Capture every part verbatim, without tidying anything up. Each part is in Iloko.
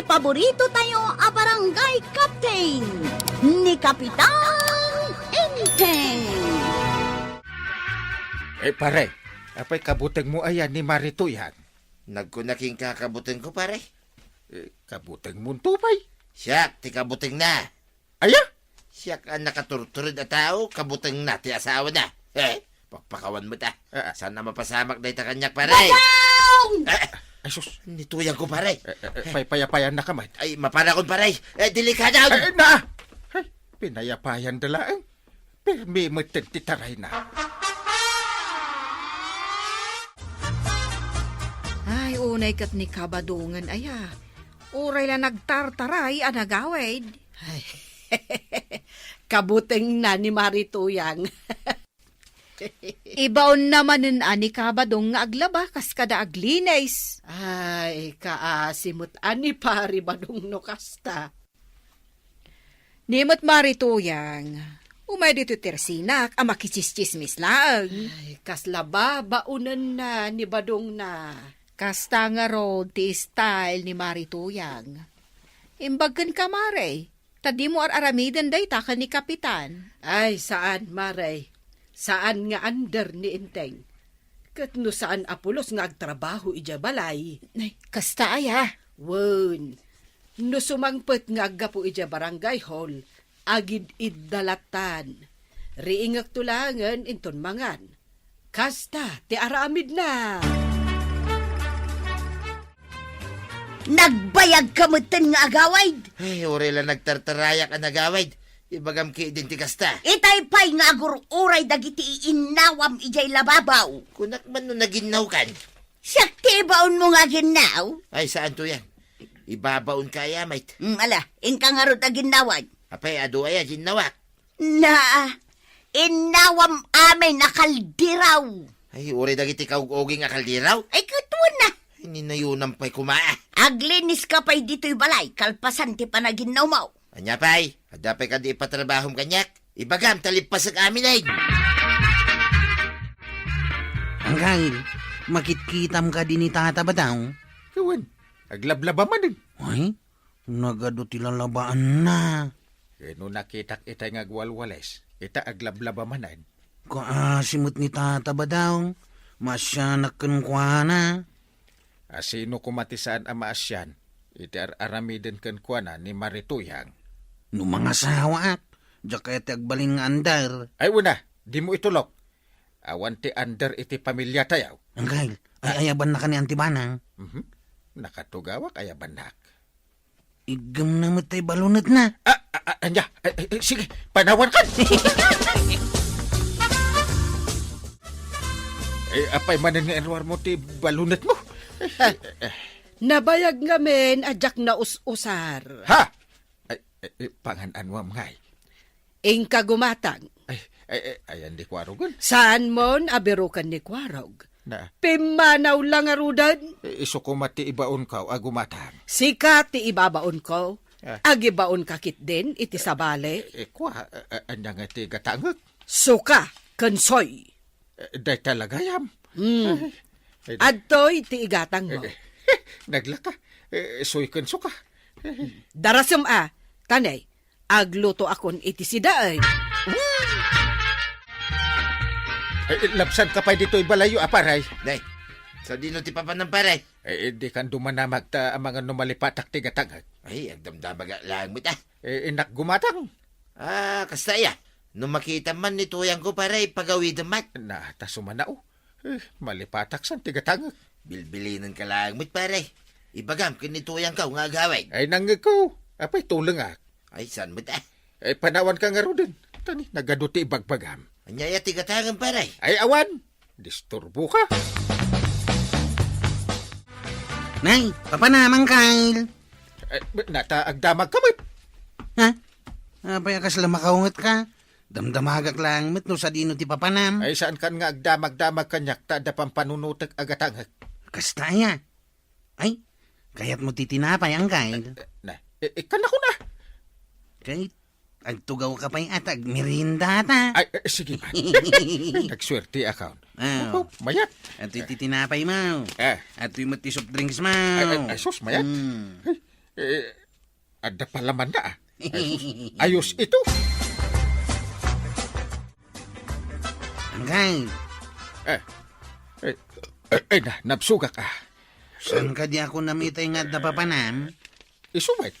Paborito tayo a barangay captain, ni Kapitan Enteng. Eh, pare, apay kabutengmo aya ni Marito yan? Nagkuna kenka kabutengko, pare. Eh, kabutengmo 'to pay. Siak ti kabutengna. Aya? Siak a nakaturtured a tao, kabutengna ti asawana. Eh, pakpakawan met a. Ah. Saan a mapasamak dayta kaniak, pare? Badong! Eh, Ay, sus. Ni Tuyangko, pare. Eh, eh, eh, pay-, payapayan na ka, met. Ay, maparakon, pare. Eh, delikado! Eh, eh, na! Ay, pinayapayan da laeng. Permi met ti tarayna. Ay, unay ket ni Kabadongen aya. Uray la nagtartaray a nagawid. Ay, kabutengna ni Mari Tuyang. Ibaonna manen a ni Kabadong nga aglaba kas kada aglinis. Ay, kaasi met a ni Pari Badong no kasta. Ni met Mari Tuyang, umay ditoy tersinak a makichischismis laeng. Ay, kasla babaonenna ni Badongna. Kasta ngarud ti style ni Mari Tuyang. Imbag kenka, Mare, ta dimo ar-aramiden dayta ken ni Kapitan. Ay, saan, Mare. Saan nga under ni Enteng. Ket no saan a pulos nga agtrabaho idiay balay. Ay, kasta aya? Wen, no sumangpet nga aggapu idiay barangay hall, agid-idda lattan. Riingekto laengen inton mangan. Kasta ti aramidna. Nagbayagka metten nga agawid? Ay, uray la nagtartarayak a nagawid. Ibagam ketdin ti kasta. Itay pay nga agur-uray dagiti innawam idiay lababaw. Kunak man no naginnawkan. Siak ti ibaonmo nga aginnaw? Ay, saan to yan? Ibabaon ka aya, met. Hmm, ala, inka ngarud aginnawan. Apay, adu aya, ginnawak. Na, innawam amin a kaldiraw. Ay, uray dagiti kaug-uging a kaldiraw? Ay, katuan na. Ay, ninayunan pay kuma. Aglinis ka pay ditoy balay, kalpasan ti panaginnawmo. Ania pay, adda pay kadi ipatrabahom kaniak? Ibagam, ta lippasek amin ay. Anggail, makitkitam kadi ni Tata Badaw? Kawan, aglablaba manen. Ay, nagadu ti lalabaanna. Ket no nakitak itay nga agwalwales, ita aglablaba manen. Kaasi met ni Tata Badaw, maasianak kenkuana. A sino koma ti saan a maasian iti ar-aramiden kenkuana ni Mari Tuyang? No mangasawaak, diak kayat ti agbalin nga under. Ay, una, dimo itulok. Awan ti under iti pamiliatayo. Anggail, ay, ayabannaka ni Auntie Banang? Mhm. Nakatugawak, ayabannak. Iggemna met tay balunetna. Ah, ah, ah, ania? Eh, eh, eh, sige, panawankan. Eh, apay manen nga iruarmo ti balunetmo? Nabayag ngamin a diak naus-usar. Ha? Ay, eh, eh, pangan-anuam ngay? Inka gumatang. Ay, ay, ay, ayan di kuarogen. Saanmon a biruken ni kuarog? Na. Pimmanaw la ngaruden. Eh, isu koma ti ibaonko a gumatang. Sika ti ibabaonko. Ah. Agibaonka ketdin iti sabali. Eh, eh, kua, eh, eh, ania nga ti gatangek? Suka, ken soy. Eh, dayta la gayam. Hmm. Ay, ay, adtoy ti igatangmo. Eh, eh, naglaka. Eh, soy ken suka. Darasem a, tanay, aglutoakon iti sida, ay. Eh, labsanka pay ditoy balayyo, a, pare. Nay, sadino ti papanam, pare? Eh, eh, dikan dumanamag ta amangan no malipatak ti gatangek. Ay, agdamdamag laeng met, a. Eh, innak gumatang. Ah, kasta aya. No makitam man ni Tuyangko, pare, pagawidem met. Na, ta sumanao. Eh, malipatak san ti gatangek. Bilbilinenka laeng met, pare. Ibagam ken ni Tuyangko nga agawid. Ay, nangngegko. Apay, tulengak. Ay, saan met, a? Ay, panawanka ngaruden. Tani, nagadu ti ibagbagam. Ania aya ti gatangem, pare? Ay, awan. Disturboka. Nay, papanamang, Kyle. Eh, nata, agdamagka met. Ha? Apay a kasla makaungetka? Damdamagak laeng met no sadino ti papanam. Ay, saankan nga agdamagdamag kaniak ta adda pampanunotek a gatangek. Kasta aya? Ay, kayatmo ti tinapay, Angkay? Eh, na, eh, eh, kanako na. Kay, agtugawka pay a ta agmeriendata. Ay, eh, sige man. Ay, nagsuerteakon. Ah. Opo, mayat. Adtoy ti tinapaymo. Ah. Adtoy met ti soft drinksmo. Ay, ay, ay, sus, mayat. Hmm. Ay, Eh, adda palamanna, ah. Ay, sus. Ayos ito. Anggang. Eh, eh, eh, eh, na, nabsugak, ah. Saan kadi ako namitay nga adda papanam? Isu met.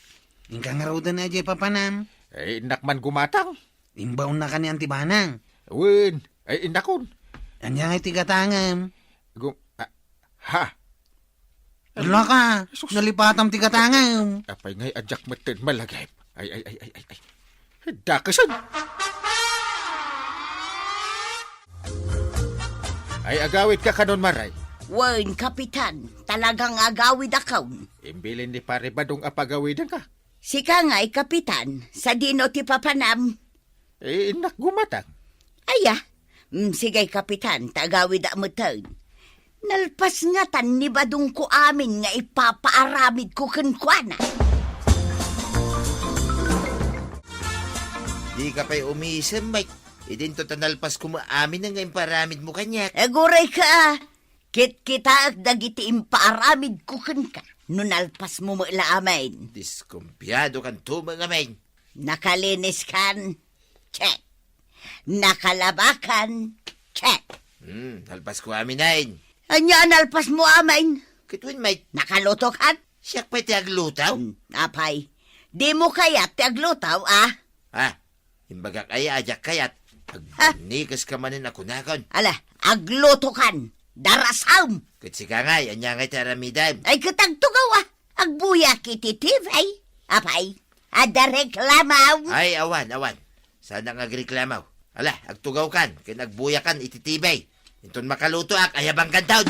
Inka ngaruden a diay papanam? Eh, innak man gumatang. Imbaonna kanian ti banang? Wen, ay, innakon. Ania ngay ti gatangem? Gu-, ah, ha? Ala ka, sus. Nalipatam ti gatangem. Apay ngay a diak metten malagip. Ay, ay, ay, ay, ay, ay. Dakesan. Ay, agawid ka kanon, Maray? Wen, Kapitan, talagang agawid akon. Imbilin ni Pare Badong a pagawidenka. Sika ngay, Kapitan, sadino ti papanam? Eh, innak gumatang. Aya, mm, sige, Kapitan, ta agawid a metten. Nalpas ngatan ni Badongko amin nga ipapaaramidko kenkuana. Dika pay umisem, Mike. Idinto ta nalpas koma amin nga imparamidmo kaniak. Aguray ka. Kitkitaek dagiti impaaramidko kenka no nalpasmo met la amin. Diskumpiado kanto met ngamin. Nakalinis kan? Check. Nakalaba kan? Check. Hmm, nalpasko amin, ay. Ania a nalpasmo amin? Ket wen met. Nakaluto kan? Siak pay ti agluto? Hmm, apay. Dimo kayat ti agluto, ah? Ah, imbagak aya a diak kayat. Ha? Agbannikes ka manen a kunakon. Ala, agluto kan. Darasam! Ket sika ngay, ania ngay ti aramidem? Ay, ket agtugaw, ah. Agbuyak iti T V. Apay, adda reklamo? Ay, awan, awan. Saanak nga agreklamo. Ala, agtugaw kan, ken agbuyak kan iti T V. Inton makalutoak, ayabang kanton.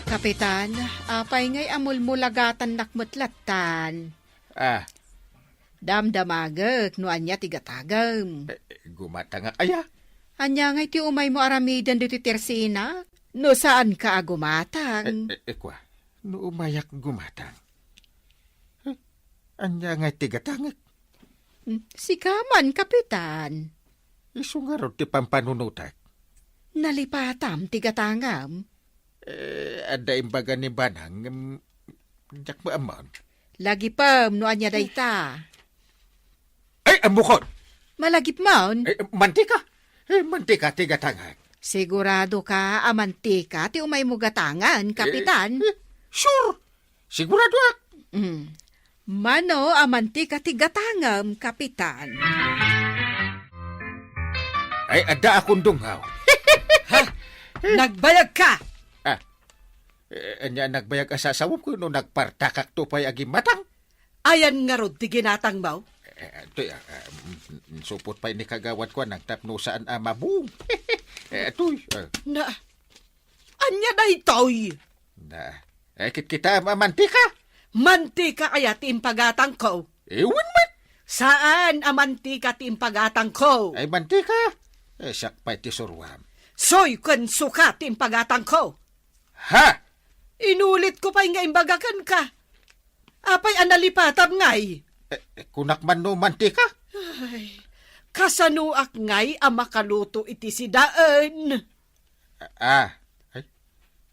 Kapitan, apay ngay a mulmulagatannak met lattan? Ah. Damdamagek no ania ti gatangem. Eh, eh, gumatangak aya? Ania ngay ti umaymo aramiden ditoy tersinak? No saanka a gumatang. Eh, eh, eh, kua, no umayak gumatang. Eh, ania ngay ti gatangek? Hmm, sika man, Kapitan. Isu ngarud ti pampanunotek. Nalipatam ti gatangam. Eh, adda imbaga ni Banang, em, diak maammon. Lagipem no ania dayta. Ay, ammokon! Malagipmon? Eh, mantika. Eh, mantika ti gatangak. Sigurado ka a mantika ti umaymo gatangan, Kapitan? Eh, eh, sure. Siguradoak. Mm. Mano a mantika ti gatangam, Kapitan? Ay, adda a kundungaw. Ha? Nagbayag ka? Ah. Eh, ania nagbayag a sasawom ko no nagpartakak to pay a gimmatang? Ayan ngarud ti ginatangmo? Eh, toy, ah, ah, mm, mm, supot pay ni kagawad ko nang tapno saan a mabuong. Eh, toy, ah. Na, ania daytoy? Na, eh, kitkita a mantika? Mantika aya ti impagatangko? Eh, wen met. Saan a mantika ti impagatangko? Ay, mantika? Eh, siak pay ti suruam. Soy ken suka ti impagatangko. Ha? Inulitko pay nga imbaga kenka. Apay a nalipatam ngay? Eh, eh, kunak man no mantika? Ay, kasanoak ngay a makaluto iti sidaen? Ah, ay,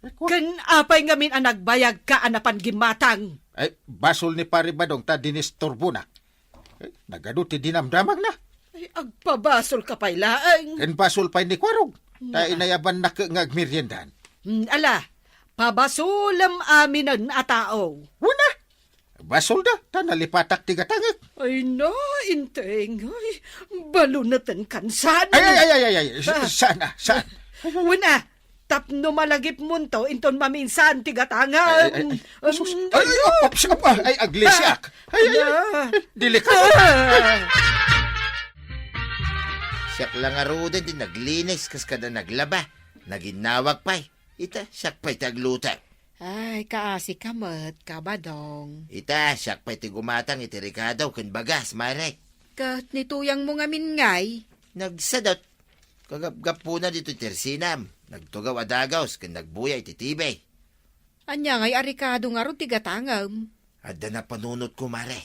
ay, kua- Ken apay ngamin a nagbayagka a napan gimmatang? Ay, basol ni Pare Badong ta dinisturbonak. Eh, nagadu ti dinamdamagna. Ay, agpabasolka pay laeng. Ken basol pay ni Kuarog. Ta inayabannak nga agmeriendan. Hmm, ala, pabasolem aminen a tao. Wen a, basolda, ta nalipatak ti gatangek. Ay na, Inteng, ay, baluneten kansan. Ay, ay, ay, ay, ay, ay, sa-, saan a, saan? Wen a, tapno malagipmonto, inton maminsan ti gatangem. Ay, ay, ay, ay, sus. Ay, ay, ay, ups, ups, ay, aglisiak. Ay, ay, ay, delikado. Siak la ngaruden ti naglinis, kas kada naglaba. Naginnawag pay. Ita, siak pay ti agluto. Ay, kaasi ka met, Kabadong. Ita, siak pay ti gumatang iti rekado ken bagas, Mare. Ket ni tuyangmo ngamin ngay? Nagsadot. Kagapgapuna ditoy tersinam. Nagtugaw a dagus ken nagbuya iti T V. Ania ngay a rekado ngarud ti gatangem? Adda napanunotko, Mare.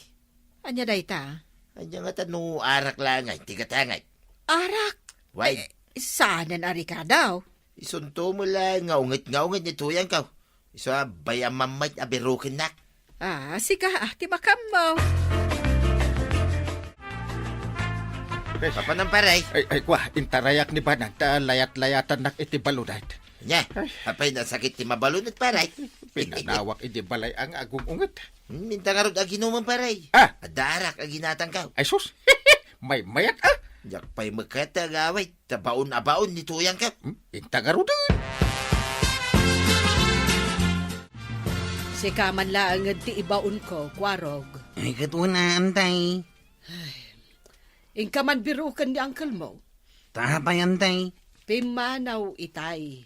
Ania dayta? Ania ngata no arak laeng ti gatangek? Arak? Why? Eh, saanen a rekado? Isunto mo laeng nga unget nga unget ni tuyangko. Isu a bay-am met a birukennak. Ah, sika, ah, ti makammo. Papanam, pare? Ay, ay, kua, intarayak ni Banang ta layat-layatannak iti balunay. Nya, ay, apay nasakit ti mabalunay, pare? Pinanawak iti balay nga agung-unget. Hmm, inta ngarud aginomem, pare. Ah! Adda arak a ginatangko. Ay, sus! Maymayat, ah! Diak pay met kayat ti agawid, ta baon a baon ni tuyangko. Hmm? Inta ngaruden. Sika man laengen ti ibaonko, Kuarog. Ay, ket wen, antay. Ay, inka man biruken ni uncle mo. Ta apay, antay? Pimmanaw itay.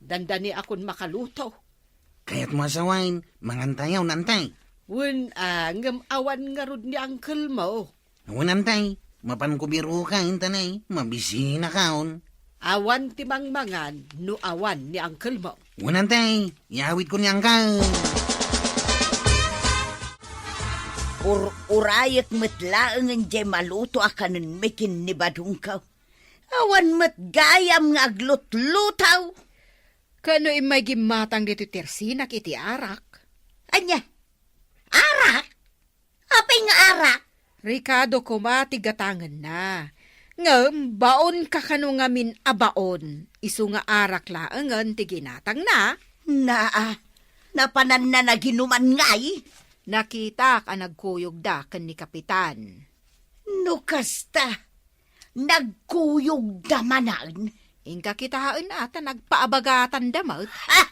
Dandaniakon makaluto. Kayatmo a sawen, mangantayaw, antay? Wen, ah, ngem awan ngarud ni uncle mo. Wen, antay, mapanko biruken, ta nay, mabisinakon. Awan ti mangmangan no awan ni uncle mo. Wen, antay, iyawidko ni uncle. Ur-urayek met laengen diay maluto a kanenmi ken ni badongko. Awan met gayam nga aglutluto. Ken no immay gimmatang ditoy tersinak iti arak? Ania? Arak? Apay nga arak? Rikado koma ti gatangenna. Ngem baonka kano ngamin a baon, isu nga arak laengen ti ginatangna. Naa, napananna naginuman ngay? Nakitak a nagkuyogda ken ni Kapitan. No kasta, nagkuyogda manen? Inka kitaen a ta nagpaabagatanda met. Ha!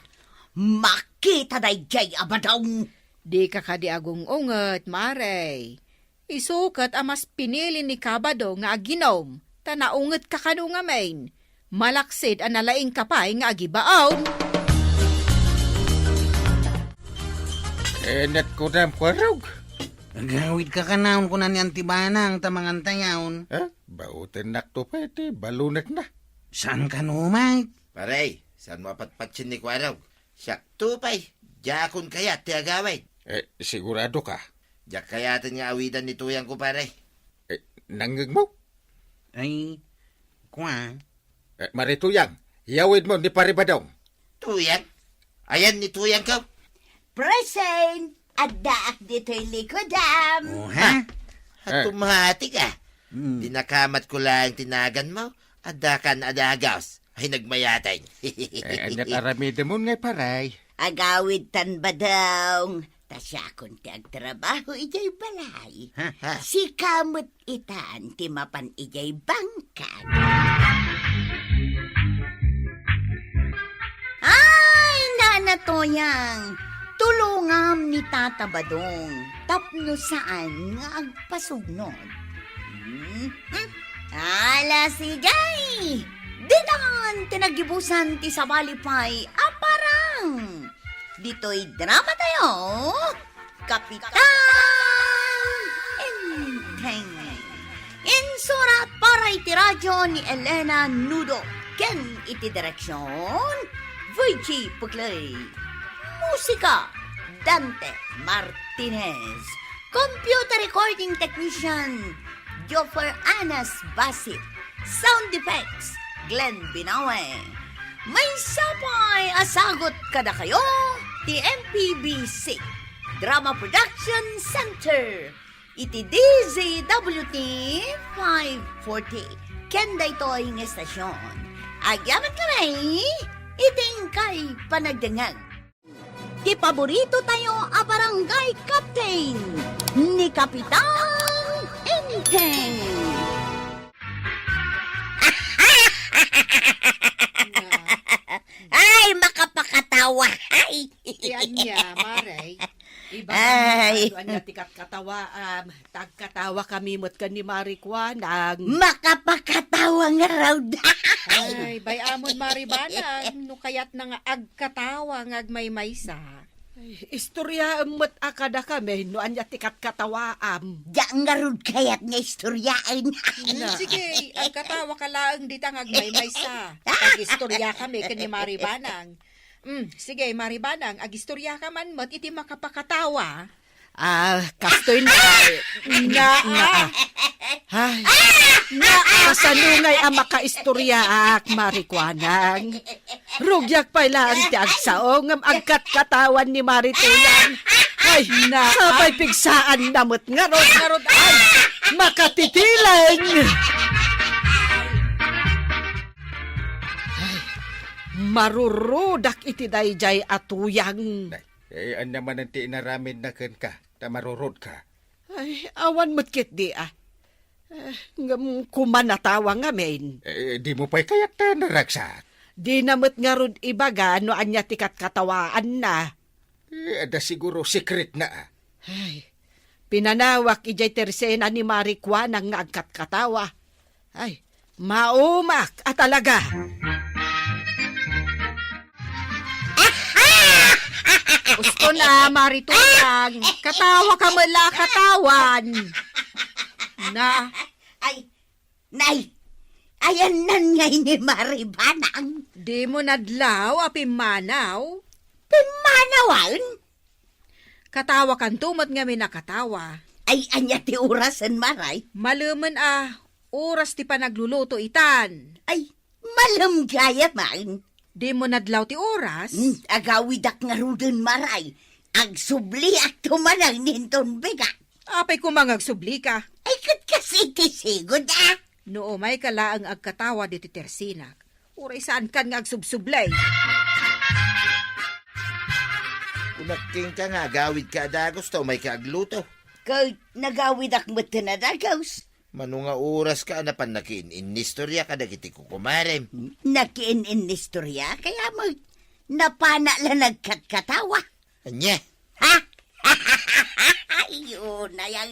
Makita daydiay a badong! Dika kadi agung-unget, Mare. Isu ket a mas pinili ni Kabado nga aginom, ta naungetka kano ngamin. Malaksid a nalaingka pay nga agibaon. Enetko dam, Kuarog. Agawidka kanayon, kuna ni Anti Banang, ta mangantayaw. Eh, bautennakto pay ti balunetna. Saan kano, Mike? Pare, saanmo a patpatien ni Kuarog? Siakto pay, diakon kayat ti agawid. Eh, siguradoka? Diak kayaten nga awidan ni tuyangko, pare. Eh, nangngegmo? Ay, kua. Eh, Mare Tuyang, iyawidmo ni Pare Badong. Tuyang? Ayan ni tuyangko? Present! Addaak ditoy likodam. Oh, ha? Ah, ah, tumahati ka. Hmm. Dinakamatko laeng ti naganmo. Adda kan a dagas. Ay, nagmayaten. Eh, ania't aramidemon ngay, pare? Agawidtan, Badong. Ta siakon ti agtrabaho idiay balay. Ha? Ha? Sika met itan ti mapan idiay bangkag. Ay, Nana Tuyang, tulongam ni Tata Badong tapno saan nga agpasugnod. Hmm? Hmm? Ala, sige! Ditan ti naggibusan ti sabali pay a parang. Ditoy drama tayo, Kapitan Enteng. Insurat para iti radyo ni Elena Nudo ken iti direksyon, Virgie Puclay. Musika, Dante Martinez. Computer recording technician, Joffer Anas Basit. Sound effects, Glenn Binawe. Maysa pay a sagut kadakayo ti M P B C Drama Production Center iti D Z W T five forty. Ken daytoy nga estasyon, agyamankami iti inkay panagdengngeg. Ti paborito tayo a barangay captain, ni Kapitan Enteng. Ay, makapakatawa. Ay. Ti ania, Mare? Iba. Ay. Ania ti katkatawa, um, Agkatawa kami met ken ni Mari Kuanang. Makapakatawa ngarud. Ay, bay-amon, Mari Banang, no kayatna nga agkatawa nga agmaymaysa. Ay, istoryaem met a kadakami no ania ti katkatawaam. Diak ngarud kayat nga istoryaen. Na. Sige, agkatawa ka laeng dita nga agmaymaysa. Agistorya kami ken ni Mari Banang. Mm, sige, Mari Banang, agistorya ka man met iti makapakatawa. Ah, kastoy na. Naa. Naa. Ay, naa. Kasano ngay a makaistoryaak, Mari Kuanang? Rugiak pay laeng ti agsao ngem agkatkatawa ni Mari Tuyang. Ay, naa. Sapay pigsaanna met ngarud. Ngarud, ay. Makatitileng. Ay, marurudak iti daydiay a tuyang. Nay, eh, ania manen ti inaramidna kenka, ta marurudka? Ay, awan met ketdi, a. Eh, ngem koma natawa ngamin. Eh, dimo pay kayat ta naragsak? Dina met ngarud ibaga no ania ti katkatawaanna. Eh, adda siguro secretna, a. Ay, pinanawak idiay tersena ni Mari Kuanang nga agkatkatawa. Ay, maumak a talaga. Usto na, Mari Tuyang. Katawa ka met la, katawan. Na. Ay, nay, ayanna ngay ni Mari Banang. Dimo nadlaw a pimmanaw? Pimmanawan? Katawakanto met ngamin a katawa. Ay, ania ti orasen, Maray? Malemen a oras ti panagluluto itan. Ay, malem gayam. Dimo nadlaw ti oras? Hmm, agawidak ngaruden, Maray. Agsubli a tumanang ninton bigat. Apay koma nga agsublika? Ay, ket kas iti sigud, a. No umayka laeng agkatawa ditoy tersinak, uray saankan nga agsubsublay. Kunak kenka nga agawidka a dagus ta umayka agluto. Ket nagawidak metten a dagus. Mano nga oraska a napan nakiin-innistorya kadagiti kukumarem? Nakiin-innistorya? Kaya mo, napana la nagkatkatawa. Ania? Ha? Ay, unay a.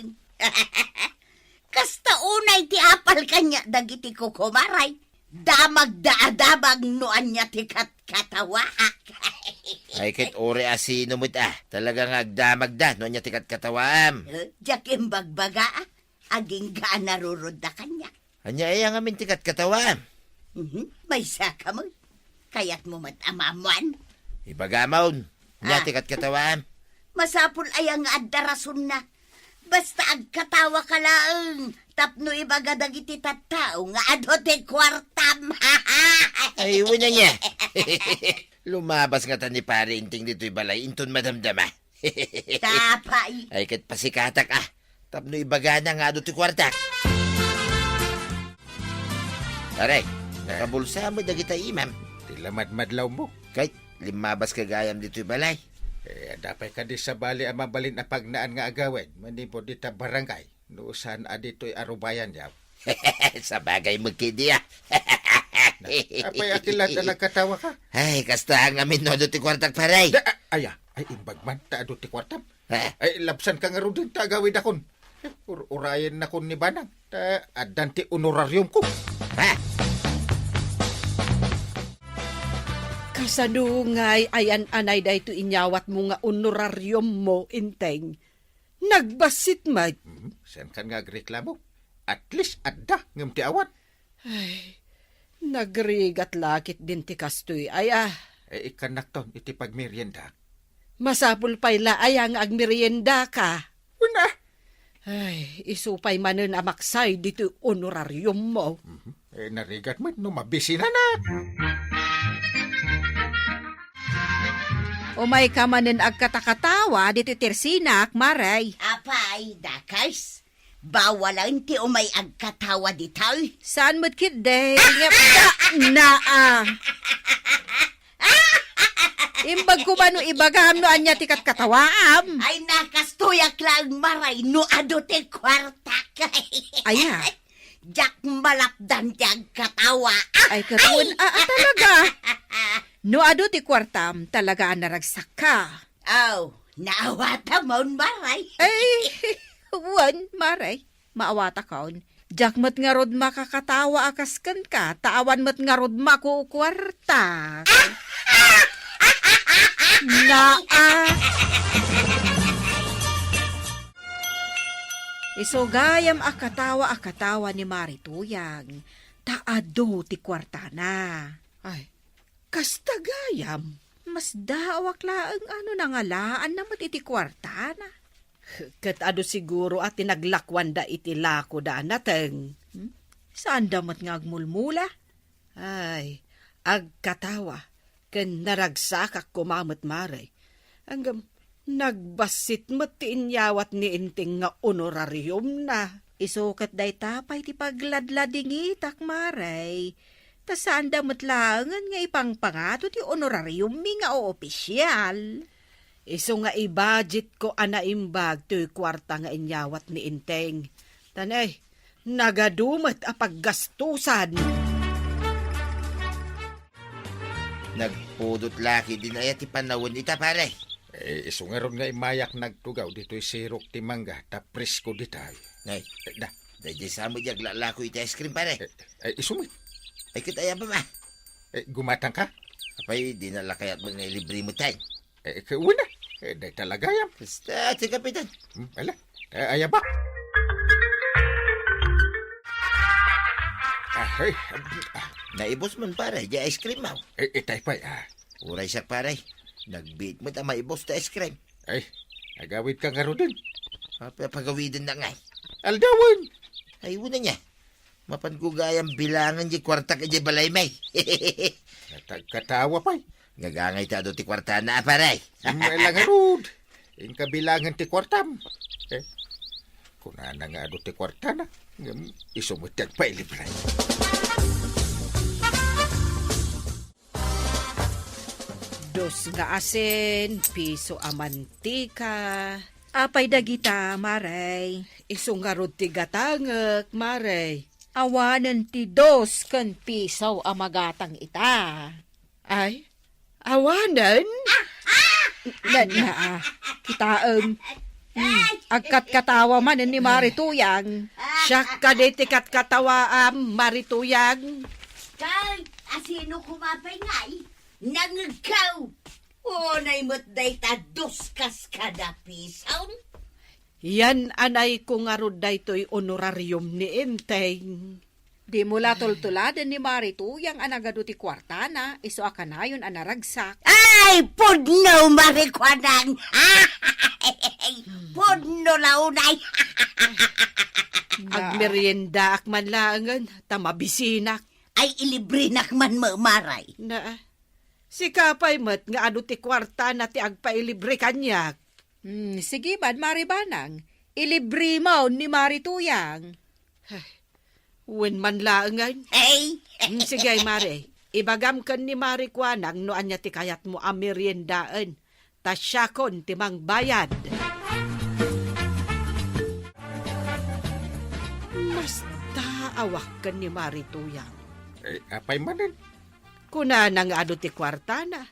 Kasta unay ti apal kaniak dagiti kukumaray. Damagda a damag no ania ti katkatawaak. Ay, ket uray a sino met, a, talaga nga agdamagda no ania ti katkatawaam. Eh, diak imbagbaga, a. Agingga a narurudda kaniak. Ania aya ngamin ti katkatawaam? Mhm. Maysa ka met. Kayatmo met a maammuan? Ibagamon. Ania ti katkatawaam? Masapul aya nga adda rasonna? Basta agkatawa ka laeng tapno ibaga dagiti tattao nga adu ti kuartam. Ay, wen ania. Lumabas ngata ni Pare Inting ditoy balay inton madamdama. Tapay. Ay, ket pasikatak, a. Tapno ibagana nga adu ti kuartak. Pare, nakabulsa met dagita imam. Ti lamadmadlawmo. Kay, limmabas ka gayam ditoy balay. Eh, adda pay kadi sabali a mabalin a pagnaan nga agawid manipud dita barangay. No saan a ditoy arubayan, yaw. Sabagay met ketdi, a. Na, apay a ti laeng a nagkatawa ka? Ay, kasta ngamin no adu ti kuartak, pare. Da, a, aya, ay imbag man, ta adu ti kuartam. Ha? Ay, labsan ka ngaruden ta agawidakon. Ur-, urayennakon ni Banang, ta addan ti honorariumko. Ha? Kasano ngay ayan-anay daytoy inyawatmo nga honorariummo, Inteng? Nagbassit met. Mhm, saankan nga agreklamo. At least adda ngem ti awan. Ay, nagrigat la ketdin ti kastoy, aya. Eh, ikkannakton iti pagmerienda. Masapul pay la aya nga agmeriendaka? Una. Ay, isu pay manen a maksay ditoy honorariummo. Mhm. Eh, narigat met no mabisinanak. Umayka manen agkatakatawa ditoy tersinak, Maray. Apay, dakes. Bawalen ti umay agkatawa ditoy. Saan met ketdi? Ngem, da, naa. Imbag koma no ibagam no ania ti katkatawaam. Ay, nakastoyak laeng, Maray, no adu ti kuartak. Aya? Diak malapdan ti agkatawa. Ay, ket wen, a, a, talaga. No adu ti kuartam, talaga a naragsakka. Aw, naawatamon, Maray. Ay, wen, Maray, maawatakon. Diak met ngarud makakatawa a kas kenka, ta awan met ngarud makukuartak. Naa. Isu gayam a katawa a katawa ni Mari Tuyang, ta adu ti kuartana. Ay, kasta gayam? Masdaawak laeng a no nangalaanna met iti kuartana. Ket adu siguro a ti naglakuanda iti lakoda a nateng. Hmm? Saanda met nga agmulmula? Ay, agkatawa, ken naragsakak koma met, Mare. Ngem, nagbassit met ti inyawat ni Enteng nga honorariumna. Isu ket dayta pay ti pagladladingitak, Mare. Ta saanda met laengen nga ipangpangato ti honorariummi nga oopisial. Isu nga ibudgetko a naimbag toy kuarta nga inyawat ni Enteng. Tan, ay, nagadu met a paggastusan. Nagpudot la ketdin aya ti panawen ita, pare? Eh, isu ngarud nga immayak nagtugaw ditoy sirok ti mangga, ta presko ditay. Nay, eh, da. Daydiay sa met ti aglalako iti ice cream, pare. Eh, eh, isu met. Ay, ket aya ba, ba? Eh, gumatang ka? Apay, dina la kayat nga ilibre met, tay? Eh, ket wen a. Eh, dayta la gayam. Basta, ti kapitan. Hmm, ala. Eh, aya ba? Ah, hey. Ah. Naibos man, pare, di ice cream mo. Eh, itay pay, ah. Uray siak, pare. Nagbiit met a maibos ti ice cream. Ay, agawid ka ngaruden. Apa pagawiden na ngay? Aldawen. Ay, una niya. Mapan ko gayam bilangan di kuartak di balay, may. Natagkatawa pay. Gagangay ta adu ti kuartana, a, pare. May lang ngarud. Inka bilangan ti kuartam. Eh, kunana nga adu ti kuartana. Ngem, isu met ti agpailibre. Dos nga asin, piso a mantika. Apay dagita, Mare? Isu ngarud ti gatangek, Mare. Awanen ti dos ken piso a magatang ita. Ay, awanen? Na, na, ah, kitaem. Hmm, agkatkatawa manen ni Mare Tuyang. Siak kadi ti katkatawaam, Mare Tuyang. Kay, asino koma pay ngay? Nangegkaw! Unay met dayta dos kas kada pison? Yan anayko ngarud daytoy honorarium ni Enteng. Dimo la tultuladen ni Mare Tuyang a nagadu ti kuartana, isu a kanayon a naragsak. Ay, pudno, Mare Kuanang! Ay, pudno la unay! Agmeriendaak man laengen, ta mabisinak. Ay, ilibrenak man, Mare. Na, sika pay met nga adu ti kuartana ti agpailibre kaniak. Hmm, sige man, Mare Banang. Ilibremon ni Mare Tuyang. Ay, wen man laengen. Ay! Hmm, sige, ay, Mare. Ibagam ken ni Mare Kuanang no ania ti kayatmo a meriendaen. Ta siakon ti mangbayad. Mastaawak ken ni Mare Tuyang. Eh, apay manen? Kunana nga adu ti kuartana,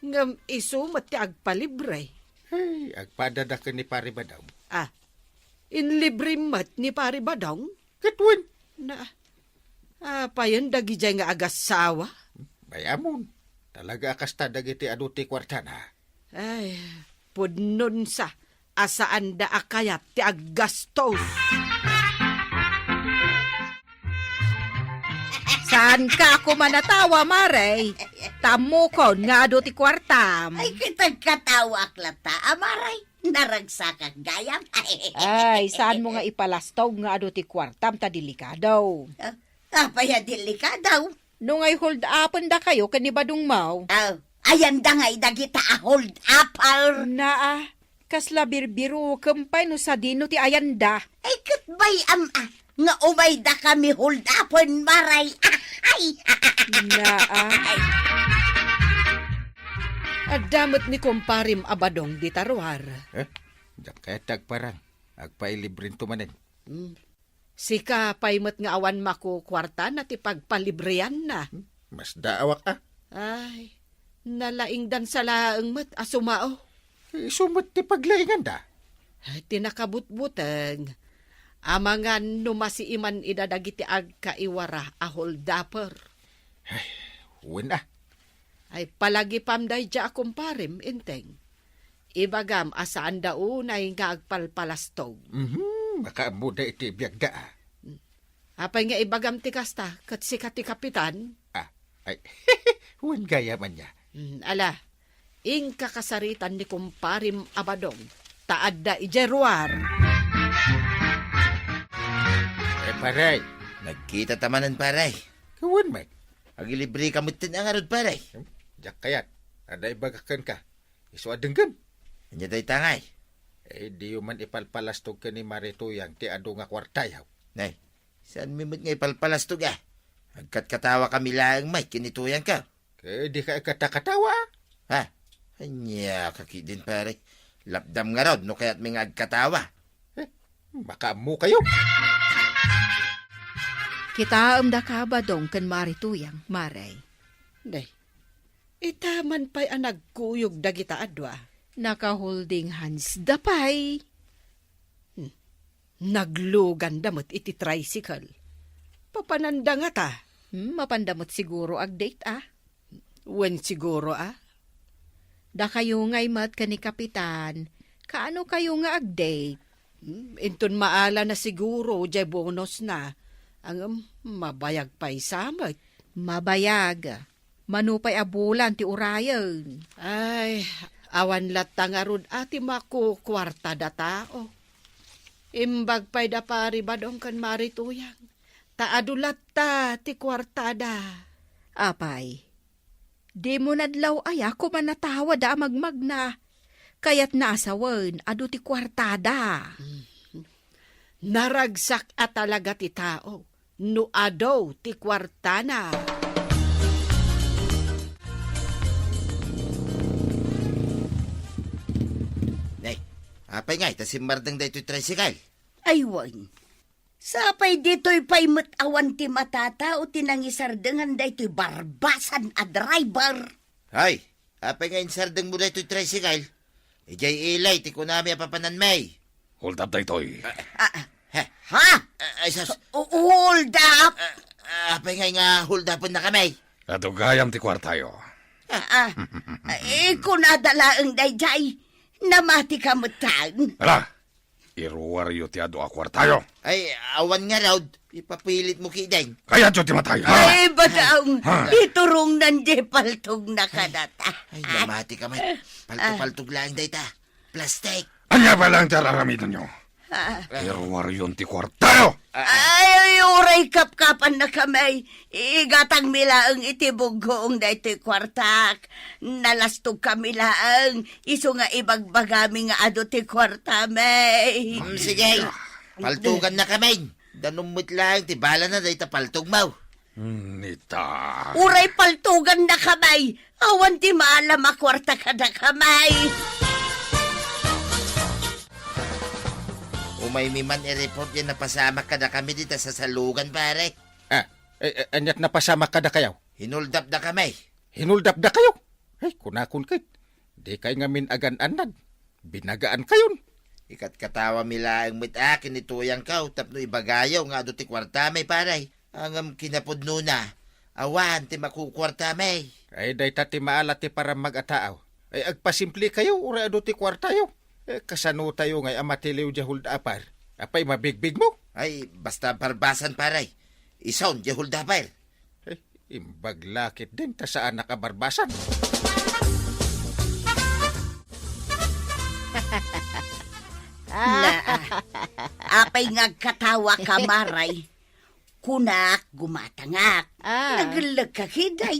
ngem isu met ti agpalibre. Hey, agpadada ken ni Pare Badong. Ah, inlibre met ni Pare Badong? Ket wen. Na, apayen dagidiay nga agassawa? Bay-amon, talaga a kasta dagiti adu ti kuartana. Ay, pudnonsa a saanda a kayat ti aggastos. Saanka a kumanatawa, Mare? Tammukon nga adu ti kuartam. Ay, kitagkatawaak latta, a, Mare. Naragsakak gayam. Ay, saanmo nga ipalastog nga adu ti kuartam ta delikado. Ah, apay a delikado? No ngay hold-upendakayo ken ni Badong Mau. Ah, ayanda ngay dagita a hold-upper. Naa, kasla birbirokem pay no sadino ti ayanda. Ay, ket bay-am, ah, nga umaydakami hold-upen, Mare. Ay! Naa. Adda met ni kumparem a Badong dita ruar. Eh? Diak kayat ti agparang. Agpailibrento manen. Hmm. Sika pay met nga awan makukuartana ti pagpalibreanna. Hmm? Masdaawak a. Ay, nalaingdan sa laeng met a sumao. Isu met ti paglainganda. Ay, ti nakabutbuteng, amangan no masiiman ida dagiti agkaiwara a holdupper. Ay, wen a. Ay, palagipam daydiay a kumparem, Enteng. Ibagam a saanda unay nga agpalpalastog. Mhm, makaammoda iti biagda a. Apay nga ibagam ti kasta, ket sika ti kapitan? Ah, ay, wen gayam ania. Mm, ala, inka kasaritan ni kumparem a Badong. ta adda idiay ruar. Eh, pare. Nagkita ta manen, pare. Kawan met. Agilibre ka met ten a ngarud, pare. Hmm? Diak kayat. Adda ibagak kenka. Isu a denggem. Ania dayta ngay? Eh, diyo man ipalpalastog ken ni Mari Tuyang ti adu nga kuartayo. Nay, saan mi met nga ipalpalastog, a? Agkatkatawa kami laeng met ken ni Tuyang ka. Ket di ka agkatkatawa? Ha? Ania ka ketdin, pare? Lapdam ngarud no kayatmi nga agkatawa. Eh, makaammo kayo. Kitaem daka Badong ken Mari Tuyang, Mare. Day, ita man pay a nagkuyog dagita a dua. Naka-holding hands da pay. Hmm. Nagluganda met iti tricycle. Papananda ngata? Hmm, mapanda met siguro ag-date, a? Wen siguro, a? Dakayo ngay met ken ni Kapitan, kaano kayo nga ag-date? Hmm, inton maala na siguro jay bonus na. Ngem, mabayag pay sa met. Mabayag. Mano pay a bulan ti urayen? Ay, awan latta ngarud a ti makukuarta datao. Imbag pay da Pari Badong ken Mari Tuyang, ta adu latta ti kuartada. Apay, dimo nadlaw aya koma natawada a magmagna? Kayatna a sawen, adu ti kuartada. Naragsak a talaga ti tao no adu ti kuartana. Nay, apay ngay ta simmardeng daytoy tricycle? Ay, wen. Sapay ditoy pay met awan ti matatao ti nangisardengan daytoy barbasan a driver. Hay, apay nga insardengmo daytoy tricycle? Idiay ilay ti kunami a papananmi. Hold up daytoy. Ah, ah. Ha? Ha? Ah, ay, sus. U-, hold up? Ah, ah, apay nga nga hold upennakami? Adu gayam ti kuartayo. Ah, ah. Eh, kunada laeng daydiay. Namati ka met tan. Ala, iruaryo ti adu a kuartayo. Ay, awan ngarud. Ipapilitmo ketdin. Kayatyo ti matay, ha? Ay, Badong, ha? Iturongnan di paltogna kadata. Ay, namati ka met. Palto-paltog laeng dayta. Plastik. Ania pay laeng ti ar-aramidenyo? Ah. Iruaryon ti kuartayo. Ay, uray kapkapannakami. Igatangmi laeng iti buggoong daytoy kuartak. Nalastogkami laeng, isu nga ibagbagami nga adu ti kuartami. Mm, sige. Paltogannakami. Danum met laeng ti balana dayta paltogmo. Hmm, ita. Uray paltogannakami. Awan ti maala a kuarta kadakami. Umaymi man i-report yan napasamak kadakami dita sasalugan, pare. Ah, eh, eh, aniat napasamak kadakayo? Hinoldapdakami. Hinoldapdakayo? Ay, kunakon ket, dikay ngamin agan-annad. Binagaankayon. Ikatkatawami laeng met a ken ni Tuyangko tapno ibagayo nga adu ti kuartami, pare. Ngem kinapudnona, awan ti makukuartami. Ay, dayta ti maala ti parammag a tao. Ay, agpasimplekayo, uray adu ti kuartayo. Eh, kasanotayo ngay a matiliw diay hold-upper? Apay, mabigbigmo? Ay, basta barbasan, pare. Isun diay hold-upper. Eh, imbag la ketdin ta saanak a barbasan. Na, ah, apay nga agkatawaka, Maray? Kunak, gumatangak. Ah. Nagellek ka, kiday.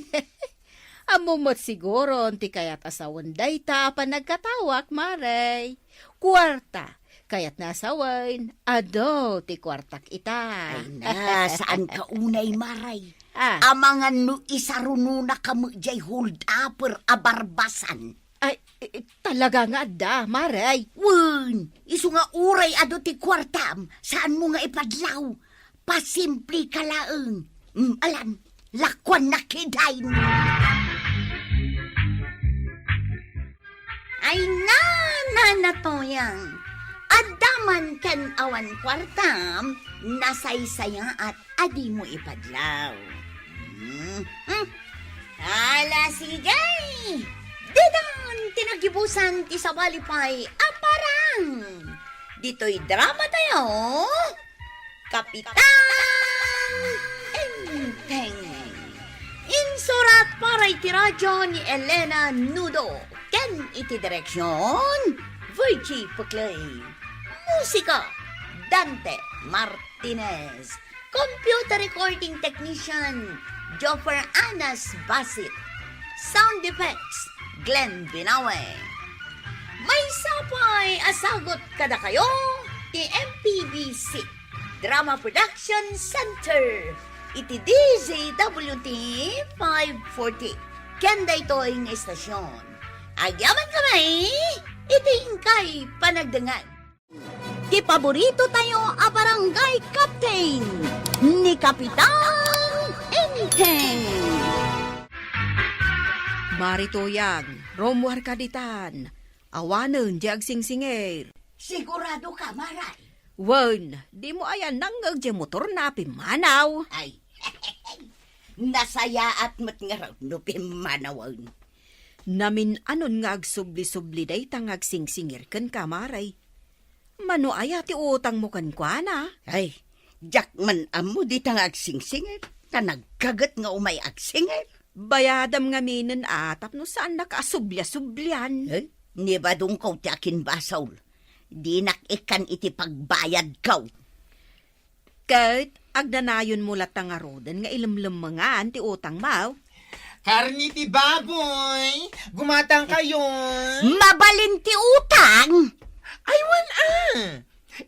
Ammom met siguron ti kayat a sawen dayta a panagkatawak, Maray. Kuarta, kayatna a sawen, adu ti kuartak ita. Ay na, saan ka unay, Maray? Ah. Amangan no isarunonaka met diay hold-upper a barbasan. Ay, i-, i-, talaga nga adda, Maray. Wen, isu nga uray adu ti kuartam, saanmo nga ipadlaw. Pasimpleka laeng. Mm, alan, lakuannak kiday. Ay na, Nana Tuyang. Adda man ken awan kuartam, nasaysayaat a dimo ipadlaw. Hmm, hmm. Ala, sige! Ditan ti nagibusan ti sabali pay a parang. Ditoy drama tayo, Kapitan Enteng. Insurat para iti radyo ni Elena Nudo. Ken iti direksyon, Virgie Puclay. Musika, Dante Martinez. Computer recording technician, Joffer Anas Basit. Sound effects, Glenn Binawe. Maysa pay a sagut kadakayo ti M P B C Drama Production Center iti D Z W T five forty. Ken daytoy nga istasyon, agyaman kami iti inkay panagdengngeg. Ti paborito tayo a barangay captain, ni Kapitan Enteng. Mari Tuyang, rummuarka ditan. Awanen ti agsingsingir. Sigurado ka, Maray? Wen, dimo aya nangngeg ti motorna a pimmanaw? Ay, nasayaat met ngarud no pimmanawen. Namin-anon nga agsubli-subli dayta nga agsingsingir kenka, Maray. Mano aya ti utangmo kenkuana? Ay, diak man ammo dita nga agsingsingir, ta nagkaget nga umay agsingir. Bayadam ngaminen a tapno saannaka a sublia-sublian. Eh, ni Badongko ti akinbasol. Dinak ikkan iti pagbayadko. Ket agnanayonmo latta ngaruden nga ilemlemmengan ti utangmo. Karne ti baboy, gumatangkayon. Mabalin ti utang? Ay, wen a.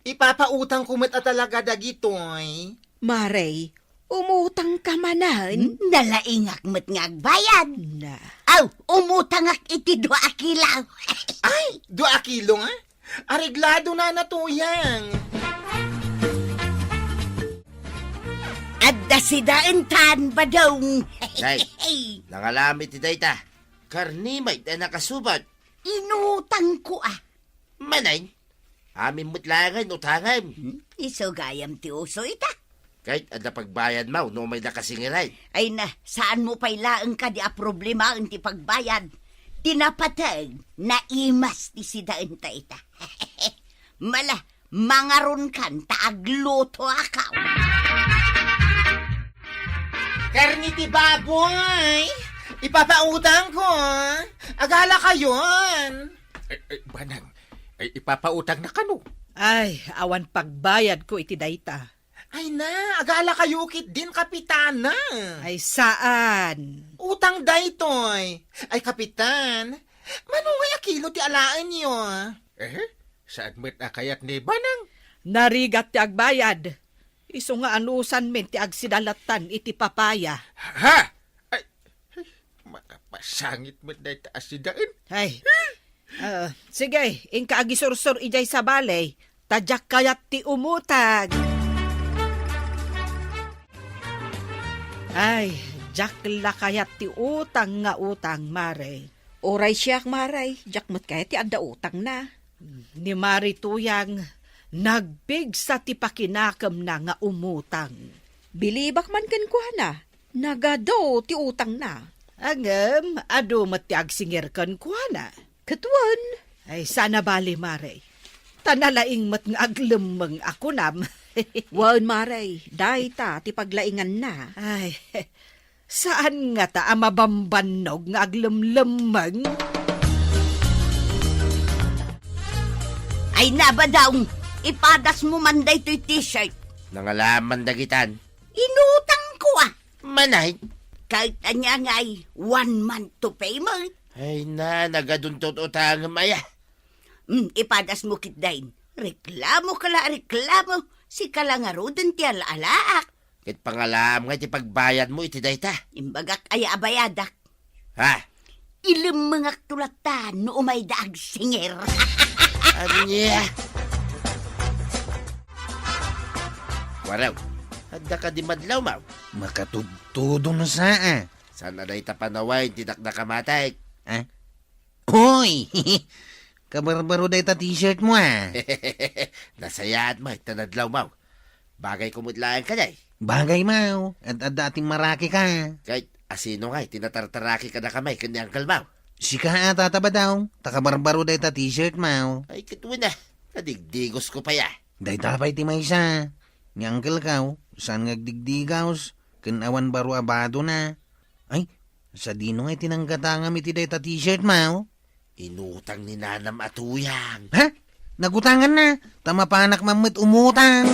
Ipapautangko met a talaga dagitoy. Maray, umutangka manen? Hmm, nalaingak met nga agbayad. Na. Aw, umutangak iti dua a kilo. Ay, dua a kilo nga? Areglado na na, Tuyang. Adda sidaentan, Badong. Nay, nangalam iti dayta. Karne met a nakasubat. Inutangko a. Manay, amin met laengen utangem. Hmm? Isu gayam ti uso ita. Ket adda pagbayadmo no umay daka singiren. Ay na, saanmo pay laeng kadi a problemaen ti pagbayad. Ti napateg, naimas ti sidaenta ita. Mala, mangaronkan ta aglutoakon. Karne ti baboy, ipapautangko. Agalakayon. Ay, ay, Banang, ay, ipapautangna kano? Ay, awan pagbayadko iti dayta. Ay na, agalakayo ketdin, Kapitana. Ay, saan? Utang daytoy. Ay, Kapitan, mano ngay a kilo ti alaenyo? Eh, saan met a kayat ni Banang? Narigat ti agbayad. Isu nga anusan men ti agsidalatan iti papaya. Ha? Ay, ay, makapasangit met dayta a sidaen. Ay. Ah, sige, inka agisursor idiay sabali, ta diak kayat ti umutang. Ay, diak la kayat ti utang nga utang, Mare. Uray siak, Mare, diak met kayat ti adda utangna. Ni Mari Tuyang, nagpigsa ti pakinakemna nga umutang. Bilibak man kenkuana, nagadu ti utangna. Ngem, adu met ti agsingir kenkuana. Ket wen. Ay, saan a bali, Mare. Ta nalaing met nga aglemmeng a kunam. Wen, Mare, dayta ti paglainganna. Ay, saan ngata a mabambannog nga aglemlemmeng? Ay, na, Badong, ipadasmo man daytoy t-shirt. Nangalaman dagitan. Inutangko a. Manay? Kahit ania ngay, one month to payment. Ay na, nagaduntot utangem aya. Hmm, ipadasmo ketdin. Reklamo ka la, reklamo. Sika la ngaruden ti ala-alaak. Ket pangalaam nga iti pagbayadmo iti dayta. Imbagak aya a bayadak. Ha? Ilemmengakto latta no umayda agsingir. Ania? Waraw, adda kadi madlawmaw? Makatudtudo no saa. Saan a dayta panawen ti dakdakamatek? Ha? Hoy! Kabarbaro dayta t-shirt mo, a. Nasayaat met ta nadlawmaw. Bagayko met laeng kadi. Bagay, maw. Ad-adda a timmarakika. Ket asino ngay ti natartaraki kadakami ken ni Uncle Mau? Sika a, Tata Badong, ta kabarbaro dayta t-shirt, maw. Ay, ket wen a, nadigdigosko pay a. Dayta pay ti maysa. Ni Uncle Kao, saan nga agdigdigaws, ken awan baro a badona. Ay, sadino ngay ti nanggatangam iti dayta t-shirt, maw? Inutang ni nanam a tuyang. Ha? Nagutanganna, ta mapanak man met umutang.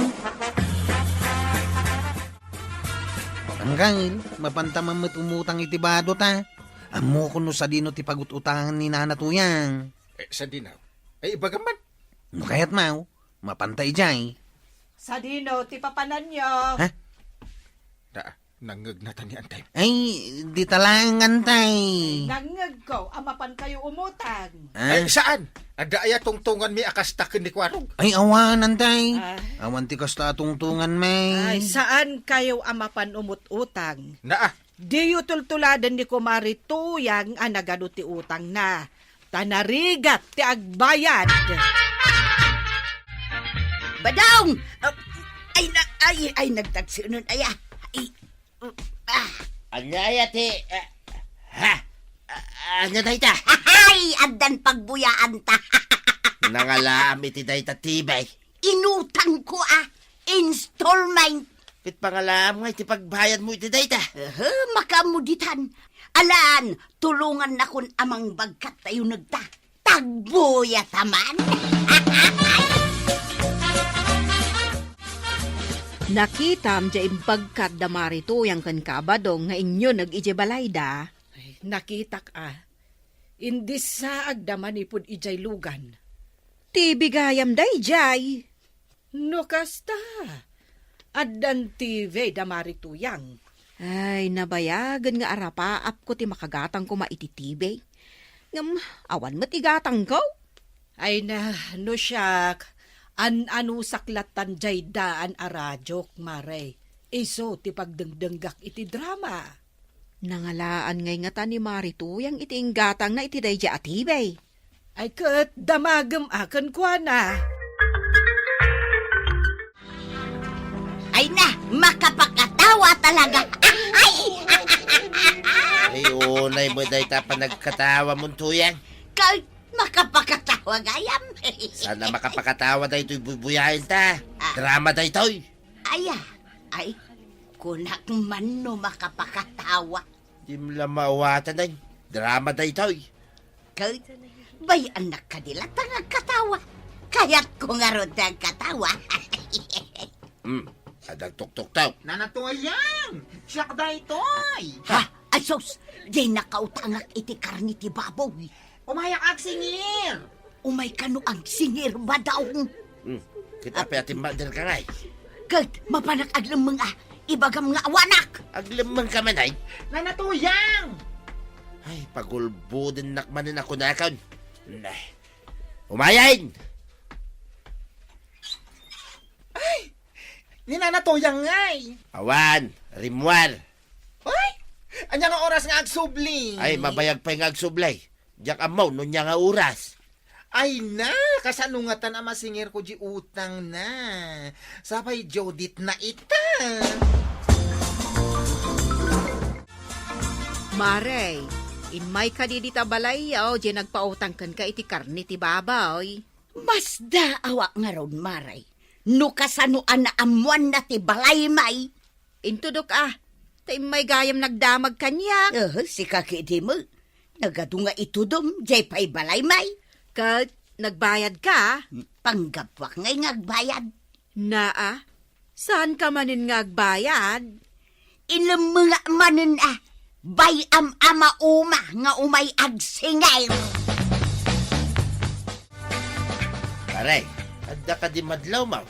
Anggail, mapanta man met umutang iti bado ta. Ammokon no sadino ti pagut-utangan ni Nana Tuyang. Eh, sadino? Eh, ibagam man. No kayat maw, mapanta idiay. Sadino ti papananyo? Ha? Da, nangngegna ta ni Antay. Ay, di talaang Antay. Nangngegko a mapankayo umutang. Ah? Ay, saan? Adda aya tungtunganmi a kasta ken ni Kuarog? Ay, awan, Antay. Ah. Awan ti kasta a tungtunganmi. Ay, saankayo a mapan umut-utang. Naa. Diyo tultuladen ni Kumare Tuyang a nagadu ti utangna, ta narigat ti agbayad. Badong! Ah, ay, na, ay, ay, nagtagsunon, aya. Ay, mm, ah. Ania aya ti, ah, ha? Ah, ania dayta? Ay, addan pagbuyaanta. Nangalaam iti dayta, Tibay. Inutangko a installment. Ket pangalaam nga iti pagbayadmo iti dayta. Aha, makaammo ditan. Alan, tulongannakon a mangbagkat ta unegta. Tagbuya ta man. Nakitam diay imbagkat da Mari Tuyang ken Kabadong nga inyuneg idiay balayda. Ay, nakitak a. Indissaagda manipud idiay lugan. Ti bigayam daydiay. No kasta, addan T V da Mari Tuyang. Ay, nabayagen nga arapaapko ti makagatang koma iti T V. Ngem awan met igatangko. Ay na, no siak, an-anusak lattan diay daan a radiok, Mare. Isu ti pagdengdenggak iti drama. Nangalaan ngay ngata ni Mari Tuyang iti inggatangna iti daydiay a T V. Ay ket damagem a kenkuana. Ay na, makapakatawa talaga. Ay! Ay, unay met dayta panagkatawamon, Tuyang. Ket makapakatawa gayam. Saan a makapakatawa daytoy buybuyaenta? Ah. Drama daytoy. Aya, ay, kunak man no makapakatawa. Dim la maawatan, ay. Drama daytoy. Ket, bay-annak kadi latta nga agkatawa. Kayatko ngarud ti agkatawa. Hmm, adda agtuktuktok. Nana Tuyang, siak daytoy. Ha? Ay sus, diay nakautangak iti karne ti baboy. Umayak agsingir. Umay kano agsingir, Badong. Hmm. Ket apay a timmakderka ngay? Ket mapanak aglemmeng a, ibagam nga awanak. Aglemmengka man, ay? Nana Tuyang! Ay, pagulbodennak manen a kunakon. Nay. Umayen! Ay! Ni Nana Tuyang ngay! Awan, rimmuar. Ay! Ania nga oras nga agsubli? Ay, mabayag pay nga agsubli. Diak ammo no ania nga oras. Ay na, kasano ngatan a masingirko di utangna? Sapay due date na ita. Mare, immay kadi dita balayyo, di nagpautang kenka iti karne ti baboy. Masdaawak ngarud, Mare. No kasano a naammoanna ti balaymi, Intudok a, ta immay gayam nagdamag kaniak. Eh, sika ketdi met. Nagadu nga itudom, diay pay balaymi. Ket nagbayadka? Panggapuak ngay nga agbayad. Naa, saanka manen nga agbayad? Ilemmengak manen a, bay-am a mauma nga umay agsingir. Pare, adda kadi madlawmo?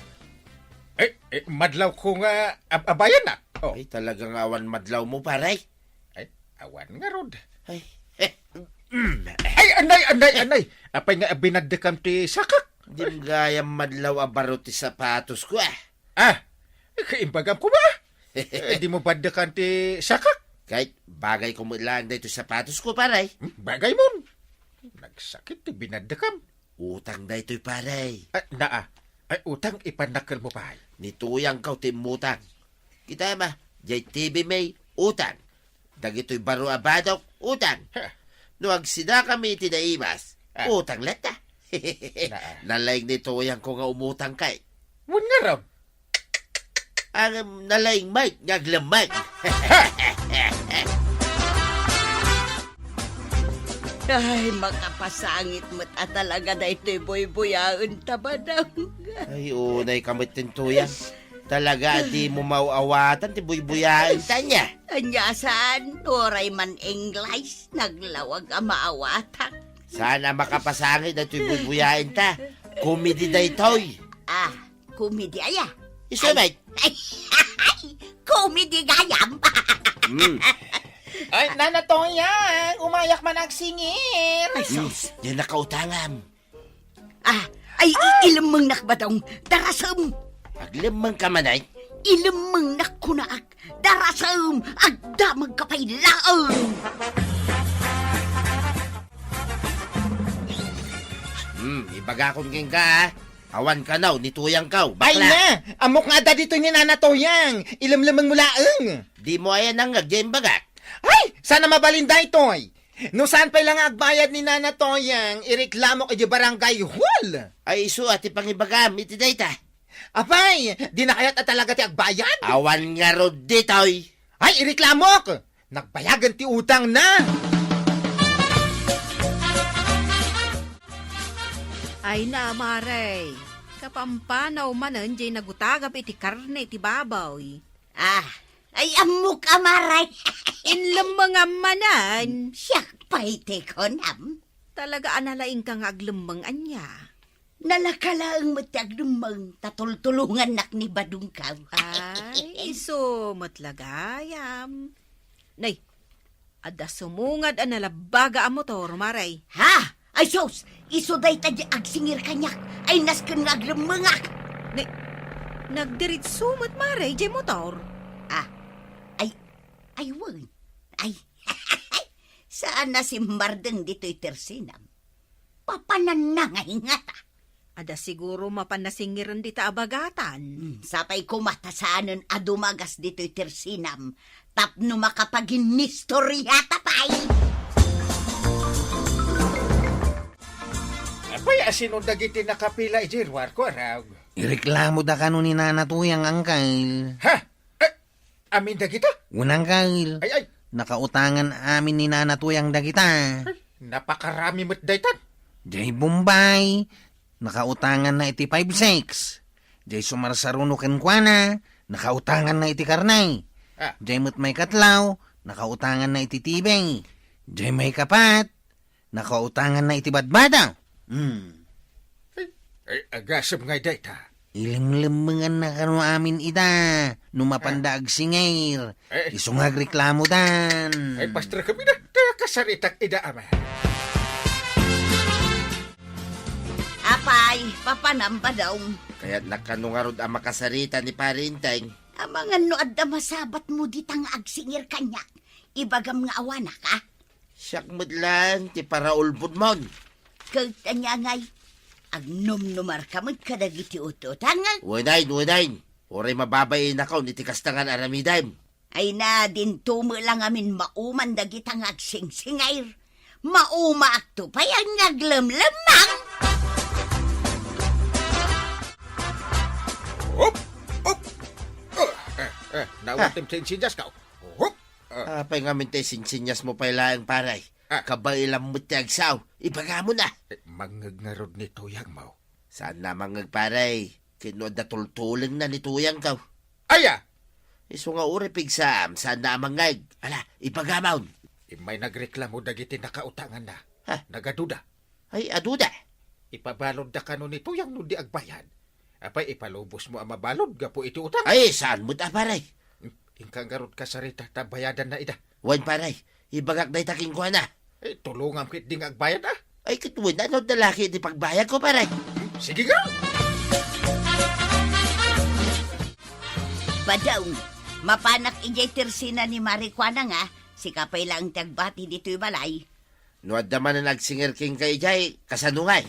Eh, eh, madlawko nga ab-, abayanna. Oh. Ay, talaga nga awan madlawmo, pare. Ay, awan ngarud. Ay, eh, mm. Ay, anay, anay, anay. Apay nga binaddekam ti sakak? Dim gayam madlaw a baro ti sapatosko, ah. Ah, eh, kaimbagam koma. Eh, dimo baddekan ti sakak? Kay, bagay ko met laeng daytoy sapatosko, pare. Hmm, bagay mon. Nagsakit ti binaddekam. Utang daytoy, pare. Ah, naa. Ay, utang ipannakkelmo pay. Ni Tuyangko ti immutang. Kitam a, diay T V mi, utang. Dagitoy baro a badok, utang. Ha. No agsidakami iti naimas, ah, utang latta. Naa. Nalaing ni Tuyangko nga umutang kay. Wen ngarud. Ang nalaing met nga aglemmeng. Ay, makapasangit met a talaga daytoy buybuyaenta, Badong. Ay, unay ka met, Tuyang. Talaga a dimo maaw-awatan ti buybuyaenta ania. Ania saan, uray man English, naglawag a maawatan. Saan a makapasangit daytoy buybuyaenta. Komedi daytoy. Ah, komedi aya. Isu met. Ay, ay, komedi gayam. Hmm. Ay, Nana Toyang, umayak man agsingir. Ay, sus. Diay nakautangam. Ah, ay, i-, ilemmengnak, Badong. Darasem. Aglemmeng ka man, ay? Ilemmengnak kunak. Darasem, agdamag ka pay laeng. Hmm, ibagakon kenka, ah. Awan kanaw ni Tuyangkaw, bakla. Ay na! Ammok nga adda ditoy ni Nana Toyang. Ilemlemeng mo laeng. Dimo aya nangngeg diay imbagak? Ay! Saan a mabalin daytoy? No saan pay la nga agbayad ni Nana Toyang, ireklamok idiay barangay hall. Ay, isu a ti pangibagam iti dayta. Apay, dina kayat a talaga ti agbayad? Awan ngarud ditoy. Ay, ireklamok! Nagbayagen ti utangna! Ay na, Mare. Kapampanaw manen diay nagutagap iti karne ti baboy. Ah, ay, ammok a, Mare. Inlemmengam manen. Siak pay ti kunam. Talaga a nalaingka nga aglemmeng ania? Nalaka laeng met ti aglemmeng, ta tultulongannak ni Badongkaw. Ay, isu met la gayam. Nay, adda sumungad a nalabbaga a motor, Mare. Ha? Ay, sus! Isu dayta diay agsingir kaniak. Ay, nasken nga aglemmengak. Nay, nagdiritsu met, Mare, diay motor. Ah, ay, ay, wen. Ay, saan a simmardeng ditoy tersinam. Papananna nga ingata. Adda siguro mapan nasingiren dita a bagatan. Hmm, sapay koma ta saanen a dumagas ditoy tersinam tapno makapaginnistoriata pay. Apay, asino dagiti nakapila idiay ruarko, Arag? Ireklamoda kano ni Nana Tuyang, Angkel. Ha? Eh, amin dagita? Wen, Angkel. Ay, ay. Nakautangan amin ni Nana Tuyang dagita. Ay, napakarami met daytan. Diay Bombay, nakautanganna iti five six. Diay sumarsaruno kenkuana, nakautanganna iti karne. Ah. Diay met maikatlo, nakautanganna iti T V. Diay maikapat, nakautanganna iti badbada. Hmm. Ay, ay, agasem nga dayta. Ilemlemmenganna kano amin ida, no mapanda agsingir. Eh. Isu nga agreklamodan. Ay, pastor kami na, ta kasaritak ida, ama. Apay, papanam, Badong. Kayatnak kano ngarud a makasarita ni Pare Enteng. Amangan no adda masabatmo dita nga agsingir kaniak. Ibagam nga awanak, a? Siak met laeng ti paraulbodmon. Ket ania ngay, agnumnumarka met kadagiti ut-utangek? Wen, wen. Uray mababainakon iti kasta nga aramidem. Ay na, dinto met la ngamin mauman dagita nga agsingsingair. Maumaakto pay nga aglemlemmang. Hop! Hop! Oh, eh, eh, nawatem ti insinyas ka. Hop! Ah. Apay ngamin ti sinsinyasmo pay laeng, pare? Ah. Kabailam met ti agsao. Ibagamon a. Eh, mangngeg ngarud ni Tuyangmo. Saanna a mangngeg, pare. Ket no adda tultulengna ni Tuyangko. Aya! Isu nga uray pigsaam, saanna a mangngeg. Ala, ibagamon. Immay nagreklamo dagiti nakautanganna. Ha? Nagaduda. Ay, aduda. Ipabaludda kano ni Tuyang no di agbayad. Apay, ipalubosmo a mabalud gapu iti utang? Ay, saan met a, pare? Inka ngarud kasarita ta bayadanna ida. Wen, pare, ibagak dayta kenkuana. Eh, tulongam ketdi nga agbayad, a? Ay, ket wen, ano da la ket ti pagbayadko, pare? Sige nga! Badong, mapanak idiay tersina ni Mare Kuana nga, sika pay laeng ti agbati ditoy balay. No adda manen agsingir kenka idiay, kasano ngay?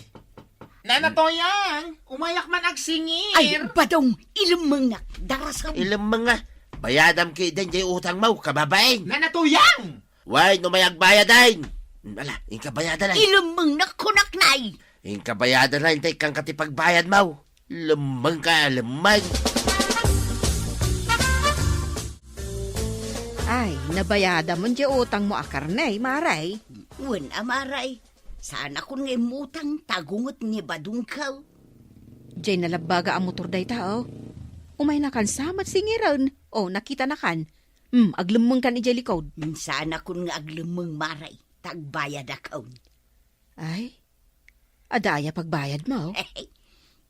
Nana Toyang, umayak man agsingir. Ay, Badong, ilemmengnak, darasem. Ilemmeng nga. Bayadam ketdin diay utangmo, kababain. Nana Toyang! Wen, no may agbayad, ay. Ala, inka bayadan, ay. Ilemmengnak, kunak, nay. Inka bayadan, ay, intay kanka ti pagbayadmo. Lemmeng ka, lemmeng. Ay, nabayadam diay utangmo a karne, Mare. Wen a, Maray, saanakon nga immutang ta agunget ni badongko. Jay nalabbaga a motor dayta, o. Umaynakan sa met singiren. O, nakitanakan. Hmm, aglemmengkan idiay likod. Saanakon nga aglemmeng, Maray, ta agbayadakon. Ay, adda aya pagbayadmo?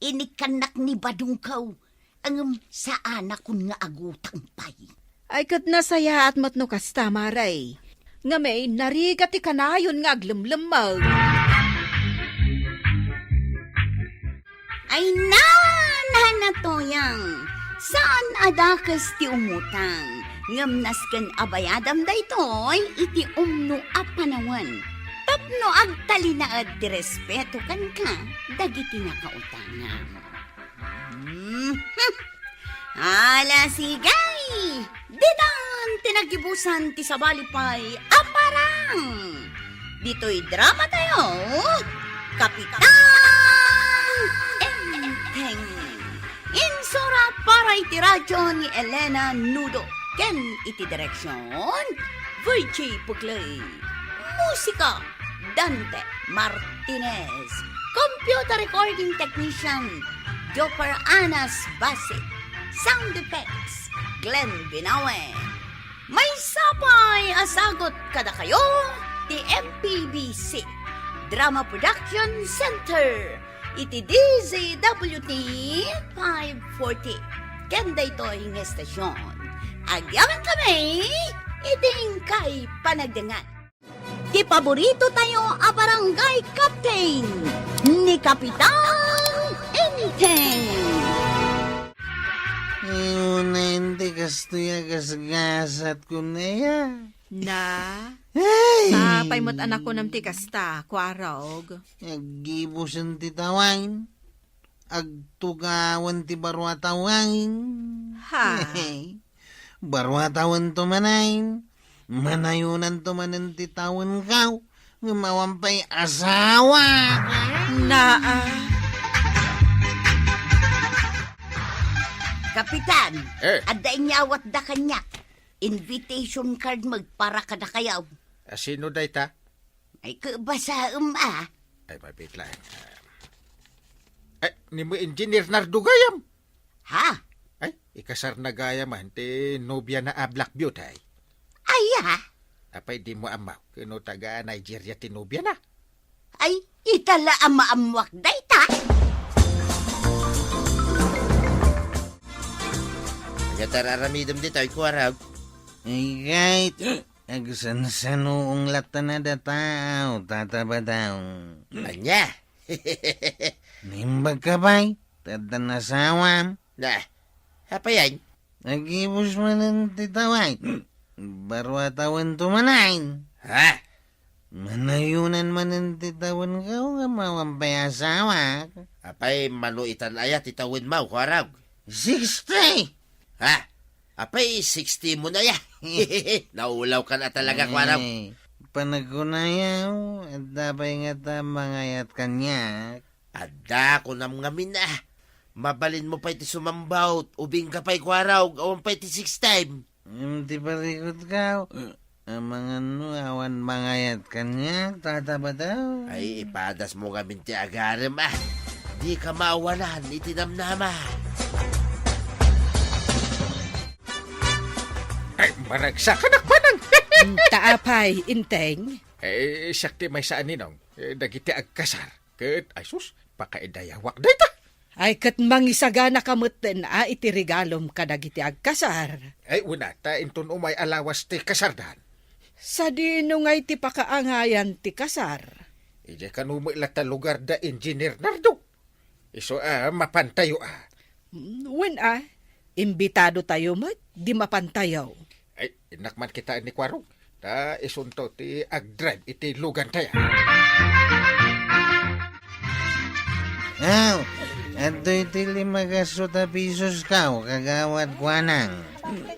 Inikkannak ni badongko, ngem saanakon nga agutang pay. Ay, ket nasayaat met no kasta, Maray. Ngamin, narigat ti kanayon nga aglemlemmeng. Ay, na, na, na, Toyang. Saan a dakes ti umutang, ngem nasken a bayadam daytoy iti umno a panawen. Tapno agtalinaed ti respeto kenka dagiti nakautangam. Mhm. Ala, sige! Ditan ti naggibusan ti sabali pay a parang. Ditoy drama tayo, Kapitan Enteng. Insura para iti radyo ni Elena Nudo ken iti direksyon, Virgie Puclay. Musika, Dante Martinez. Computer recording technician, Joker Anas Basi. Sound effects, Glenn Binawe. Maysa pay a sagut kadakayo ti M P B C Drama Production Center iti D Z W T five forty. Ken daytoy nga estasyon, agyamankami iti inkay panagdangan. Ti paborito tayo a barangay captain, ni Kapitan Enteng. Ay, unayen ti kastoy a gasgasat ko, Nea. Na? Ay! Sapay met a nakunam ti kasta, Kuarog. Aggibusen ti tawain. Agtugawen ti baro a tawain. Ha? Baro a tawen to manen. Manayonanto manen ti tawenko. Ngem awan pay asawa. Naa. Kapitan, Eh. adda inyawatda kaniak. Invitation card met para kadakayo. A, sino dayta? Ay, kabasaem, a. Ay, mabit laeng. Ay, ni mo Engineer Nardo gayam. Ha? Ay, ikasarna gayam, a, ti nobiana a Black Beauty. Ay, a? Apay, dimo ammo, ken no taga Nigeria ti nobiana? Ay, ita la a maammoak dayta. Ania ti ar-aramidem ditoy, Kuarog? Ay, gayt. Agsansanoong latta a dataw, Tata Badong. Ania? Naimbagka pay, ta addan asawam. Na, apayen? Agibus manen ti tawen. Baro a tawen to manen. Ha? Manayonan manen ti tawenko ngem awan pay asawak. Apay, mano itan aya ti tawenmo, Kuarog? Sixty! Ha? Apay, sixty mo na ya. Naulawkan a talaga, Kuarog. Ay, panagkunayo, adda pay ngata mangayat kaniak. Adda, kunam ngamin a. Mabalinmo pay ti sumambawt, ubingka pay, Kuarog, awan pay ti sixty. Ngem ti parikutko, amangan no awan mangayat kaniak, Tata Badong. Ay, ipadasmo ngamin ti agarem, a. Dika maawanan iti namnama. Ay, maragsakanak, Manang! Ita apay, Enteng? Eh, siak ti maysa a ninong, eh, dagiti agkasar. Ket, ay sus, pakaidayawak dayta. Ay, ket mangisaganaka metten a iti regalom kadagiti agkasar. Ay, wen a, ta inton umay a lawas ti kasardan. Sadino ngay ti pakaangayan ti kasar? Idiay kano met latta lugar da Engineer Nardo. Isu a, mapantayo a. Mm, wen a, imbitadotayo met, di mapantayo. Ay, innak man kitaen ni Kuarog. Ta isunto ti agdrive iti lugantayo. Aw, adtoy ti lima gasto ta pisosko, kagawad, kuanang.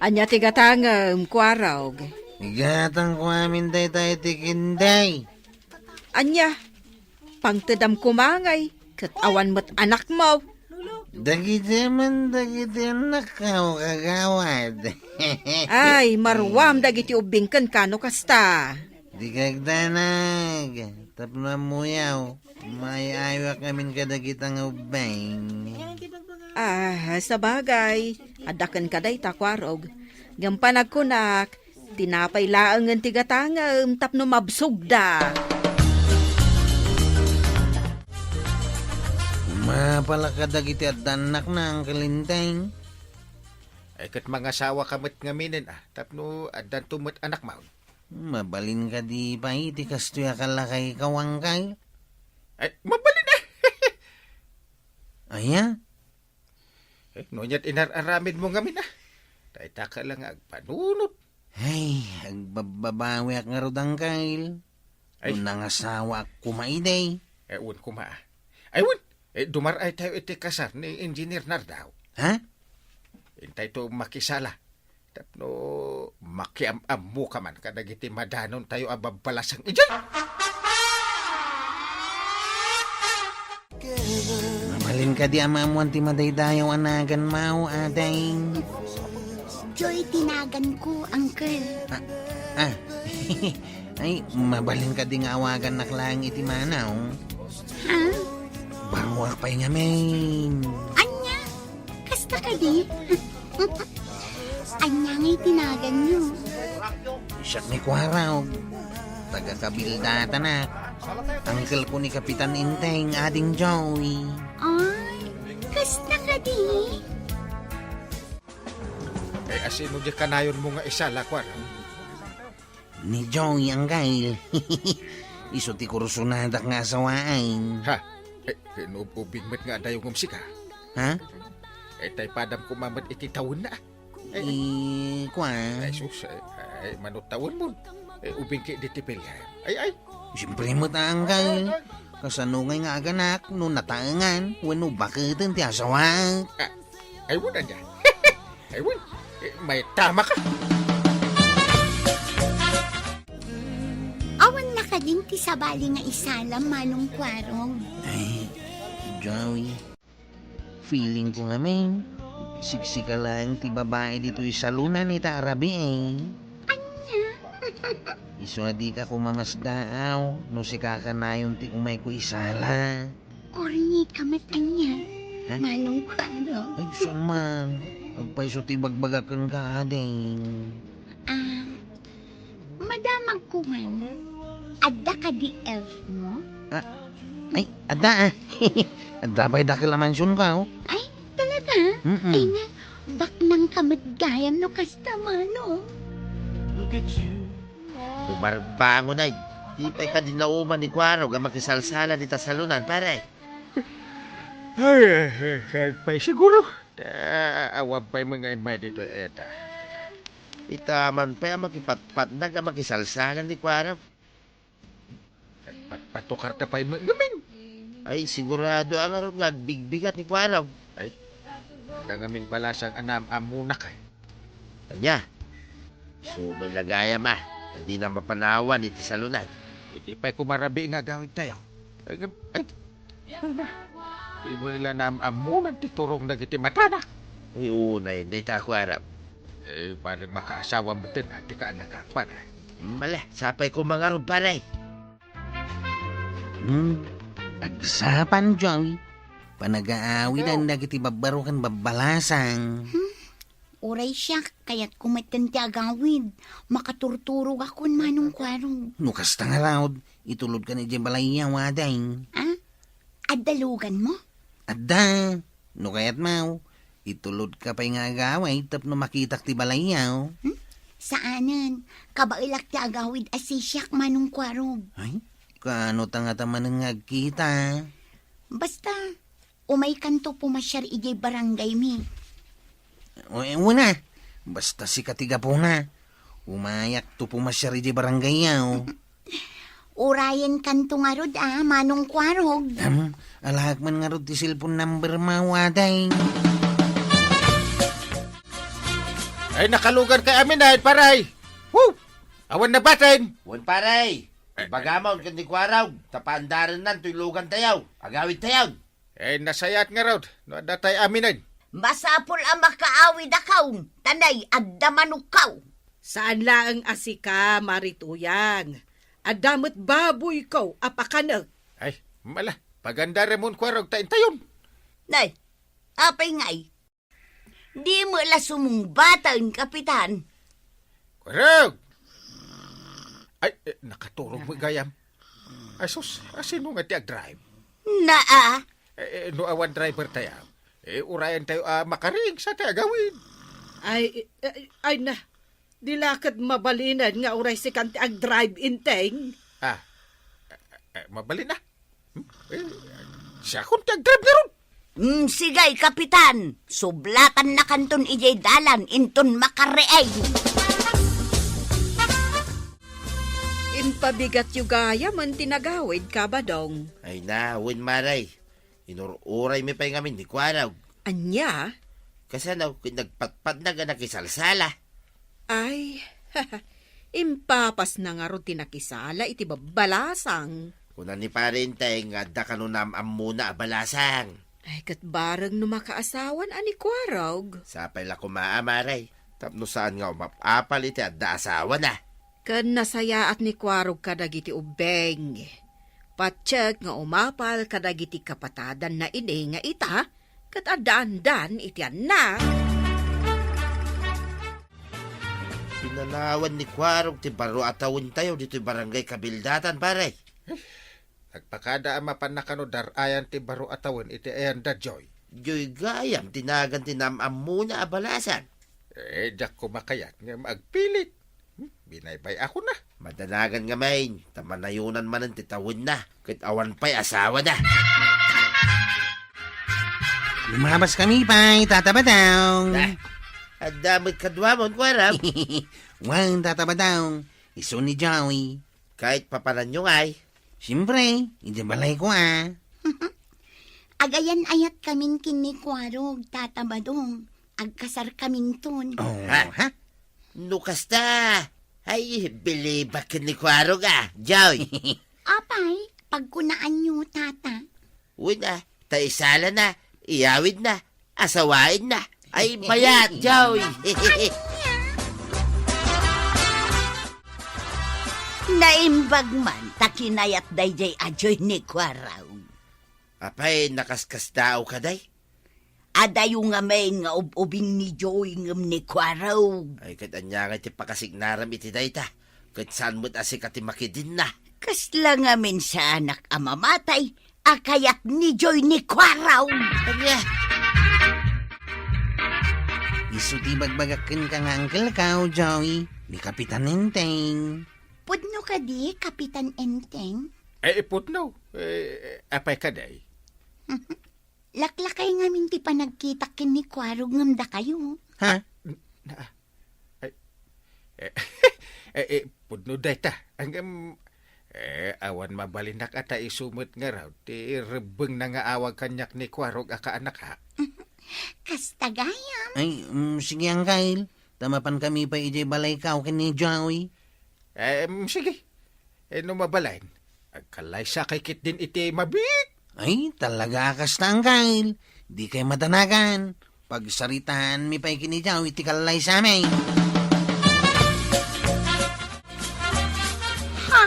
Ania ti gatangem, Kuarog? Igatangko amin dayta iti kinday. Ania? Pangtedam koma ngay, ket awan met anakmo. Dagiti man dagiti anakko, kagawad. Ay, maruam dagiti ubbing kenka no kasta. Dika agdanag, tapno ammoyo, maay-ayawak ngamin kadagita nga ubbing. Ah, sabagay, adda kenka dayta, Kuarog. Ngem panagkunak, tinapay laengen ti gatangem tapno mabsogda. Mapalaka dagiti adda annakna, Uncle Enteng. Ay, ket mangasawaka met ngaminen, ah, tapno addanto met anakmo. Mabalin kadi pay ti kastoy a kalakaykaw, Uncle? Ay, mabalin, ah. Aya? Eh, no aniat inar-aramidmo ngamin, ah. Dayta ka la nga agpanunot. Ay, agbabbabawiak ngarud, Uncle. Ay. No nangasawaak koma idi. Eh, wen koma, ah. Ay, wen. Eh, dumar-ay tayo iti kasar ni Engineer Nardao. Ha? Intay to makisala. Tapno makiam-ammoka man kadagiti madanontayo a babbalasang idiay. Mabalin kadi a maammoan ti madaydayaw a naganmo, Ading? Joy ti naganko, Uncle. Ah, ah. Ay, mabalin kadi nga awagannak laeng iti manaw? Ha? Barruak pay ngamin. Ania? Kasta kadi? Ania ngay ti naganyo? Siak ni Kuarog. Taga-Kabildatanak. Uncle ko ni Kapitan Enteng, Ading Joey. Ay, kasta kadi? Eh, asino di kanayonmo nga isala, Kuarog? Ni Joey, Uncle. Isu ti kursunadak nga asawaen. Ha? Eh, eh, no ub-, ubing met nga adayongem sika? Ha? Eh, tay padam koma met iti tawenna. Eh, eh. Eh, kua? Ay, sus, eh, eh, mano tawenmon? Eh, ubing ket diti pilem. Ay, ay. Siyempre met, Uncle. Kasano ngay nga aganak no nataengan wenno baketen ti asawaek? Ah, ay, wen, ania? Ay, wen. Eh, maitama ka. Awan na kadin ti sabali nga isalam, Manong Kuarog. Ay, Joey. Feeling ko ngamin, siksika laeng ti babai ditoy salonan ita a rabii, eh. Ania? Isu a dika ko mamasdaaw no sika kanayon ti umayko isala. Korni ka met ania, ha? Manong Kuarog. Ay, saan man? Agpayso ti bagbagak kenka, Ading. Ah, madamagko man. Adda kadi elf mo? Ah, ay, adda, ah. Adda pay dakkel a mansion ka, oh. Ay, talaga? Mm-mm. Ay na, baknang ka met gayam no kasta, Manong. Umarbangon ay, di pay kadi nauman ni Kuarog a makisalsala dita salonan, pare. Ay, ay, ay, ay, pay siguro. Ah, awan pay met nga immay ditoy, eta. Ita man pay a makipatpatnag a makisalsala ni Kuarog. Patpatukar ta pay met ngamin. Ay, sigurado a ngarud nga agbigbigat ni Kuarog. Ay, ta ngamin balasang a naam-ammonak, ay. Ania? Subay la gayam, a dina mapanawan iti salonan. Iti pay koma rabii nga agawidtayo. Ay, ay, Iway la naam-ammonan ti turong dagiti matana. Ay, unay, dayta ko arap. Eh, pare, makaasawa metten, ti kaanakak, pare. Mala, sapay ko mangarod, pare. Hmm, agsapan, Joey. Panagaawidan dagiti babbarukan babbalasang. Hmm? Uray siak, kayatko metten ti agawid. Makaturturogakon, Manong Kuarog. No kasta ngarud, itulodkan idiay balayyo, Ading. Ah? Adda luganmo? Adda. No kayatmo, itulodka pay nga agawid tapno makitak ti balayyo. Hmm? Saanen. Kabaelak ti agawid a sisiak, Manong Kuarog. Ay, kaano ta ngata manen nga agkita? Basta, umaykanto pumasiar idiay barangaymi. Wen a, basta sika ti gapuna. Umayakto pumasiar idiay barangayyo. Urayenkanto ngarud a, Manong Kuarog. Am, alaek man ngarud ti cellphone numbermo, Ading. Ay, nakalugan kay amin, ay, paray. Woo! Awan nabatin. Wen, paray. Ibagamon ken ni Kuarog, ta paandarennan toy lugantayo. Agawidtayon. Eh, nasayaat ngarud, no adda tay aminen. Masapul a makaawidakaw, ta nay adda manokkaw. Saan laeng a sika, Mari Tuyang. Adda met baboyko a pakanek. Ay, mala, pagandaramon, Kuarog, ta intayon. Nay, apay ngay? Di mo la sumungbaten, Kapitan. Kuarog! Ay, eh, nakaturog met gayam. Ay, sus, asino nga ti agdrive? Naa. Eh, eh, no awan driver tayo, eh, urayan tayo a makariing sa tayo agawid. Ay, ay, ay na. Di la ket mabalinen nga uray sikan ti agdrive, Enteng. Ah, eh, eh, mabalin na. Hmm? Eh, siakon ti agdrive ngarud. Mm, sige, Kapitan. Sublatannakanton idiay dalan inton makariing. Impabigatyo gayam ti nagawid, Kabadong. Ay na, wen, Mare. Inur-uraymi pay ngamin ni Kuarog. Ania? Kasano ket nagpatpatna nga nakisalsala? Ay, impapasna ngarud ti nakisala iti babbalasang. Kuna ni Pare Enteng nga adda kano naam-ammona a balasang. Ay, ket bareng no makaasawan a ni Kuarog. Sapay la koma a, Mare, tapno saan nga umap-apal iti adda asawana. Ken nasayaat ni Kuarog kadagiti ubbing. Patiek nga umapal kadagiti kapatadanna idi nga ita, ket addaandan iti annak. Pinanawan ni Kuarog ti baro a tawentayo ditoy Barangay Kabildatan, pare. Nagpakada a mapanna kano dar-ayan ti baro a tawen iti ayanda, Joy. Joy gayam ti nagan ti naam-ammona a balasang. Eh, diak koma kayat nga agpilit. Hmm, binaybay-akon na. Madanagan ngamin, ta manayonan manen ti tawenna, ket awan pay asawana. Lumabas kami pay, Tata Badong. Ah, adda met kaduamon, Kuarog. Wen, Tata Badong, isu ni Joey. Ket papananyo ngay? Siyempre, iti balayko a. Agayan-ayat kamin ken ni Kuarog, Tata Badong. Agkasarkaminton. Oh, ha? Ha? No kasta, ay, bilibak ken ni Kuarog a, Joy. Apay, pagkunaanyo, Tata? Wen a, ta isala na, iyawid na, asawaen na. Ay, mayat, Joy. Naimbag man ta kinayat daydiay a Joy ni Kuarog. Apay, nakaskasdaaw kadi? Adayo ngamin nga ub-ubing ni Joy ngem ni Kuarog. Ay, ket ania ngay ti pakasinaram iti dayta? Ket saan met a sika ti makidinna? Kasla ngamin saanak a mamatay a kayat ni Joy ni Kuarog. Ania? Isu ti ibagbagak kenka nga angkelko, Joey, ni Kapitan Enteng. Pudno kadi, Kapitan Enteng? Eh, pudno. Eh, apay kadi? Laklakay ngamin ti panagkitak ken ni Kuarog ngem dakayo. Ha? Na, ay, eh, eh, eh, pudno dayta. Ngem, eh, awan mabalinak a ta isu met ngarud ti rebbengna nga awag kaniak ni Kuarog a kaanak, ha? Kasta gayam. Ay, mm, sige, Angkel. Ta mapankami pay idiay balayko ken ni Joey. Eh, mm, sige. Eh, no mabalin, agkallaysakay ketdin iti mabiit. Ay, talaga a kasta, Angkel. Dikay madanagan. Pagsaritaanmi pay ken ni Joey ti kallaysami. Ha?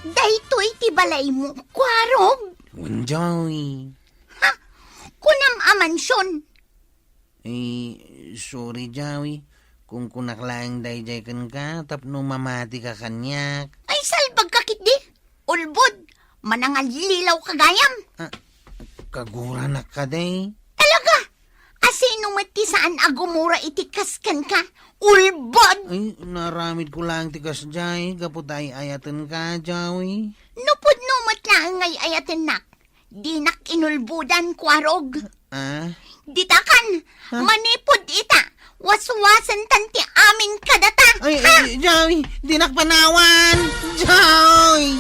Daytoy ti balaymo, Kuarog? Wen, Joey. Ha? Kunam a mansion? Eh, sorry, Joey. Kunkunak laeng daydiay kenka tapno mamatika kaniak. Ay, salbagka ketdi! Ulbod! Manangallilaw ka gayam! Ah, kaguranak kadi? Talaga! Asino met ti saan a gumura iti kas kenka? Ulbod! Ay, naaramidko laeng ti kasdiay gapu ta ay-ayatenka, Joey. No pudno met laeng nga ay-ayatennak, dinak inulbodan, Kuarog. Ah? Ditakan, ha? Manipud ita, waswasentan ti amin kadata. Ay, ha? Ay, Joey, dinak panawan! Joey!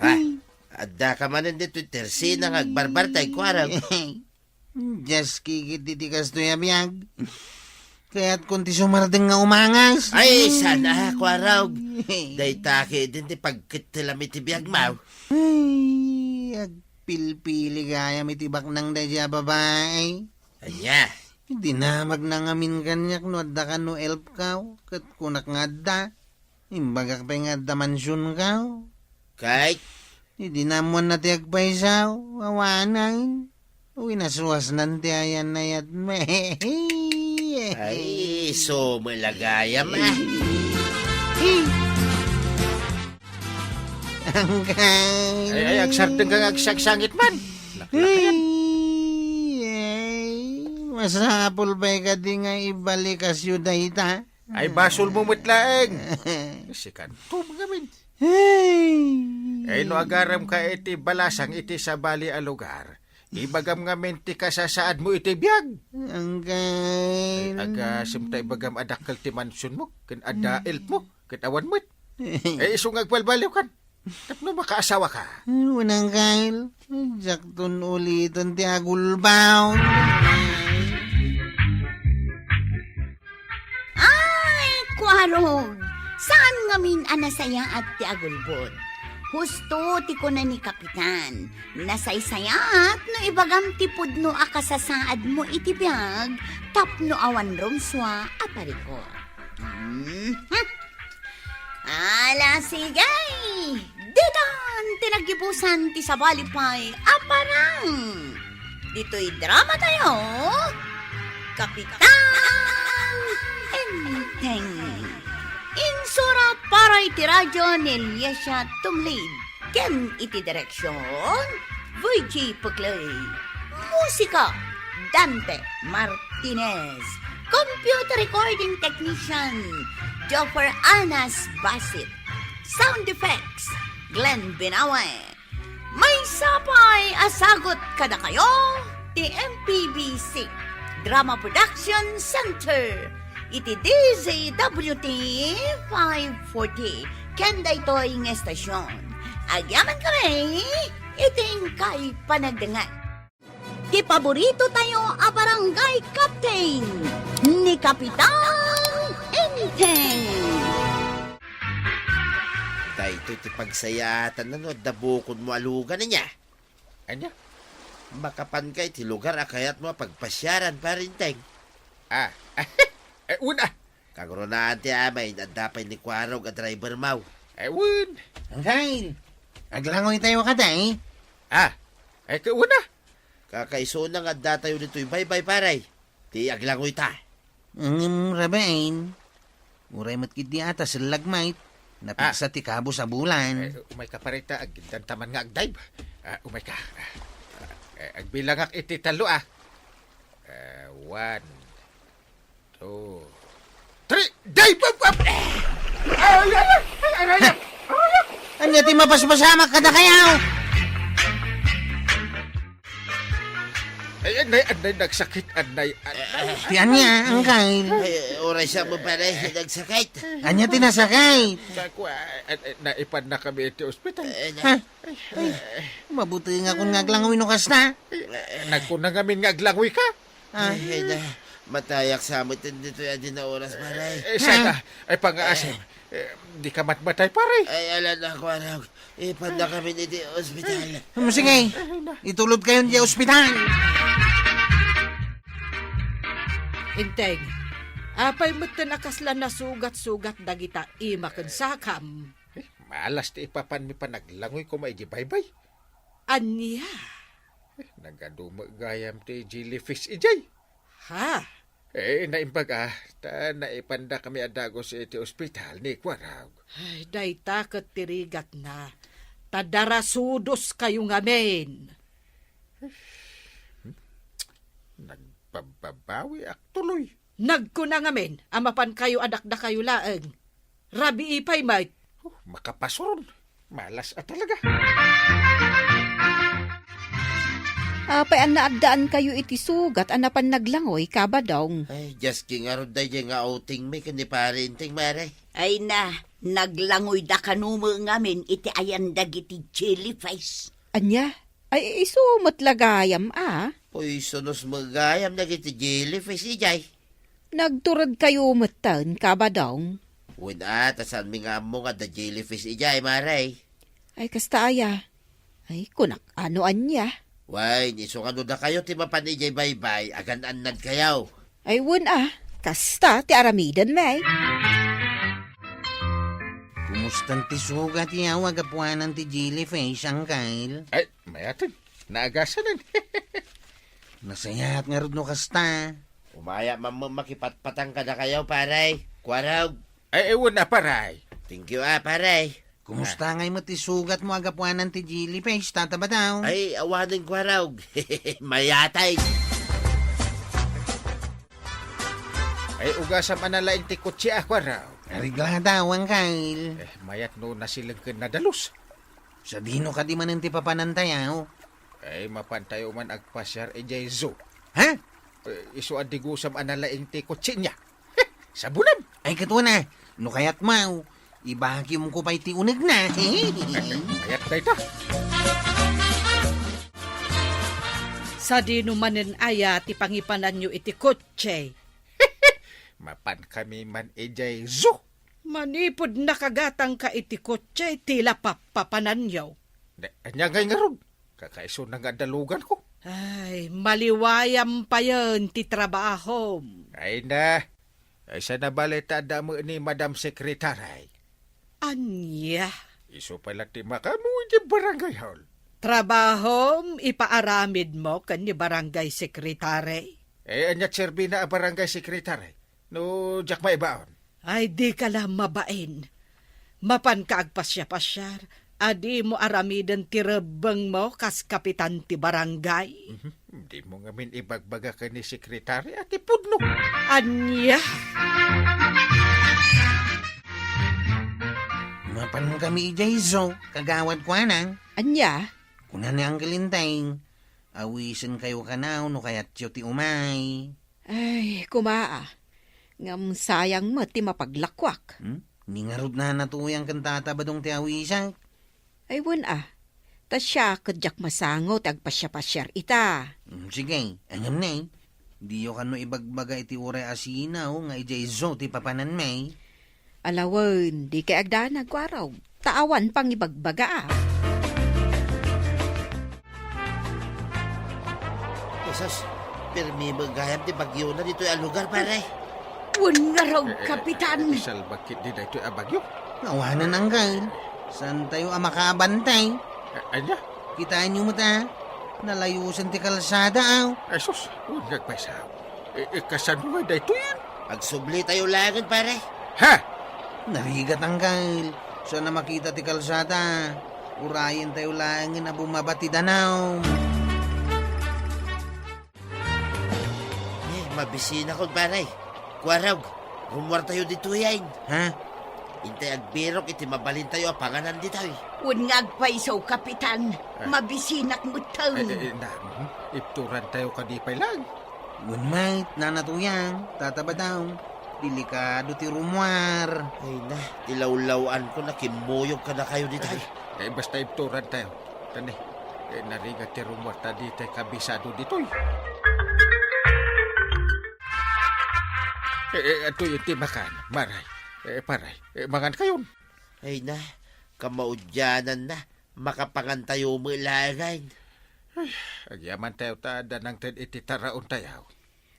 Ha? Addaka manen ditoy tersina nga agbarbartay, Kuarog. Diak kikit iti kastoy a biag. Kayatkon ti sumardeng nga umangas. Ay, saan a, Kuarog. Dayta ketdin ti pagkettelam iti biagmo. Ay, agpilpili gayam iti baknang daydiay a babai. Ania? Dinamagna ngamin kaniak no adda kano elf kaw, ket kunak nga adda. Imbagak pay nga adda mansion kaw. Kay? Idi naammoanna ti agpaysaw, awanen. Winaswasnan ti ayan-ayatmi. Ay, isu met la gayam, ah. Angkay. Ay, ay, agsardeng ka nga agsangsangit man. Laklakayan. Ay, ay, masapul pay kadi nga ibalikas yu dayta? Ay, basolmo met laeng. Sikanto, mangamin. Ay. Ay, no agaramka iti balasang iti sabali a lugar, ibagam ngamin ti kasasaadmo iti biag. Angkay. Ay, agasem ta ibagam a dakkel ti mansionmo, ken adda elfmo, ket awan met. Ay, isu nga agbalbaliwkan. Tapno makaasawaka. Unang kail, diakton ulitan ti agulbaw. Ay, kuarog! Saan ngamin a nasayaat ti agulbod? Husto ti kuna ni Kapitan. Nasaysayaat no ibagam ti pudno a kasasaadmo iti biag tapno awan rumsua a parikut. Mhm. Ala, sige! Ditan ti naggibusan ti sabali pay a parang. Ditoy drama tayo, Kapitan Enteng. Insurat para iti radyo ni Eliasia Tumlid. Ken iti direksyon, V J Puclay. Musika, Dante Martinez. Computer recording technician, Joffer Anas Basit. Sound effects, Glenn Binawe. Maysa pay a sagut kadakayo ti M P B C Drama Production Center iti D Z W T five forty ken daytoy nga estasyon. Agyamankami iti inkay panagdengngeg. Ti paborito tayo a barangay captain, ni Kapitan Enteng. Daytoy ti pagsayaatan no adda bukodmo a lugan, ania? Ania? Makapanka iti lugar a kayatmo a pagpasiaran, Pare Enteng. Ah, eh, wen, ah. Kagrunaan ti amin, adda pay ni Kuarog a driver mo. Eh, wen. Anggain, aglangoy tayo kadi, eh? Ah, eh, ka-, wen, ah. Kakaisuna nga adda tayo ditoy baybay, pare. Ti aglangoy ta. Ngem, rabain, uray met ketdi a ta sellag met, napigsa ti kabus a bulan. Eh, umayka, pare, ta agdantaman nga agdive. Ah, umayka. Ah, eh, agbilangak iti tallo, ah. Eh, one, two, three, dive up, up! Ay, ay, ay, ay, ay, ay, ay, ay. Ania ti mapaspasamak kadakayo? Ay, anay, anay, nagsakit, anay, anay. Ti ania, anggain? Ay, uray sa mo pala, nagsakit. Ania ti nasakit? Sa kua, eh, eh, naipannakami iti ospital. Eh, na- Ha? Ay, ay, mabutengakon nga aglangoy no kasta. Nagkuna ngamin nga aglangoyka. Ah. Ay, na, matayak sa amin ditoy a di na oras, pare. Eh, sana, ay, pangaasem. Eh, dika matmatay, pare. Ay, ala na, Kuarog. Ipannakami iti ospital. Hmm, sige. Ay, na. Itulod kayo di ospital. Enteng, apay metten a kasla nasugat-sugat dagita ima ken sakam? Eh, malas ti ipapanmi panaglangoy koma iti baybay. Ania? Eh, nagadu met gayam ti jellyfish idiay. Ha? Eh, naimbag a, ta naipandakami a dagus iti ospital ni Kuarog. Ay, dayta ket ti rigatna. Ta darasudoskayo ngamin. Nagbababawiak tuloy. Nagkuna ngamin a mapankayo a dakdakayo laeng. Rabii pay met. Oh, makapasuron. Malas a talaga. Apay a naaddaankayo iti sugat a napan naglangoy, Kabadong? Ay, just king ngarud daydiay nga outing mi ken ni Pare Enteng, mare. Ay na, naglangoyda kano met ngamin iti ayan dagiti jellyfish. Ania? Ay, isu met la gayam a. Poisonous met gayam dagiti jellyfish idiay. Nagturedkayo metten, Kabadong? Wen a, ta saanmi nga ammo nga adda jellyfish idiay, mare. Ay, kasta aya. Ay, kunak, ano ania? Wen, isu kano dakayo ti mapan idiay baybay, agan-annadkayo. Ay, wen a, kasta ti aramidenmi. Kumustan ti sugat yaw a gapuanan ti jellyfish, Uncle? Ay, mayaten. Naagasanen. Nasayaat ngarud no kasta. Umaya man met makipatpatang kadakayo, pare. Kuarog. Ay, ay, wen a, pare. Thank you, ah, pare. Kumusta ngay met ti sugatmo a gapuanan ti jellyfish, Tata Badong? Ay, awanen, Kuarog. Mayatay. Ay, ugasam a nalaing ti kotse, ah, Kuarog. Aregla daw, Uncle. Eh, mayat no nasileng ken nadalus. Sadino kadi manen ti papanantayo? Ay, mapantayo man agpasiar idiay zoo. Ha? Eh, isu a digusam a nalaing ti kotse niya. Sabunem! Ay, ket wen a, no kayatmo, i-vacuumko pay ti unegna. Mayat dayta. Sadino manen aya ti pangipananyo iti kotse? Mapankami man idiay zoo. Manipud nakagatangka iti kotse, ti la pappapananyo. Ne, ania ngay ngarud? Kakaisuna nga adda luganko. Ay, maliwayam payen ti trabahom. Ay na, ay, sana bale ta adda met ni Madam Secretary. Ania? Isu pay la ti makaammo iti barangay hall. Trabahom ipaaramidmo ken ni barangay secretary? Eh, ania ti serbina a barangay secretary? No diak maibaon. Ay, dika la mabain. Mapanka agpasiapasiar a dimo aramiden ti rebbengmo kas kapitan ti barangay. Mhm. Dimo ngamin ibagbaga ken ni sekretary a ti pudno. Ania? Mapankami idiay zoo, Kagawad Kuanang. Ania? Kuna ni Uncle Enteng, awisenkayo kano no kayatyo ti umay. Ay, kuma a. Ngem sayang met ti mapaglakuak. Hmm? Ni ngarud Nana Tuyang ken Tata Badong ti awisek? Ay, wen a. Ta siak ket diak masango ti agpasiapasiar ita. Hmm, sige, ngem ne, diyo kano ibagbaga iti uray a sinaw nga idiay zoo ti papananmi. Ala wen, dikay agdanag, Kuarog, ta awan pangibagbaga. Jesus, pirmi met gayam ti bagyona ditoy a lugar, pare. Wen ngarud, eh, eh, Kapitan. Eh, salbag ketdi daytoy a bagyo. Awanen, Uncle. Saantayo a makaabantay. Eh, ania? Kitaenyo met a, nalayosen ti kalsada, aw. Ay, sus, wen nga agpayso. Eh, eh, kasano nga daytoy? Agsublitayo laengen, pare. Ha? Narigat, Uncle. Saan a makita ti kalsada. Urayentayo laengen a bumaba ti danum. Eh, mabisinakon, pare. Kuarog, rummuartayo ditoyen. Ha? Intay agbirok iti mabalintayo a panganan ditoy. Wen nga agpayso, Kapitan. Ah. Mabisinak metten. Eh, eh, eh, na, mhm. Ibturantayo kadi pay laeng. Wen met, Nana Tuyang, Tata Badong, delikado ti rummuar. Ay na, ti lawlaw-anko a kimmuyog kadakayo ditoy. Eh, eh, basta ibturantayo. Tani, eh, narigat ti rummuarta ditoy kabisado ditoy. Eh, eh, adtoy ti makan, Maray. Eh, Paray, eh, mangankayon. Ay na, kamaudiananna, makapangantayo met laengen. Ay, agyamantayo ta adda nangted iti taraontayo.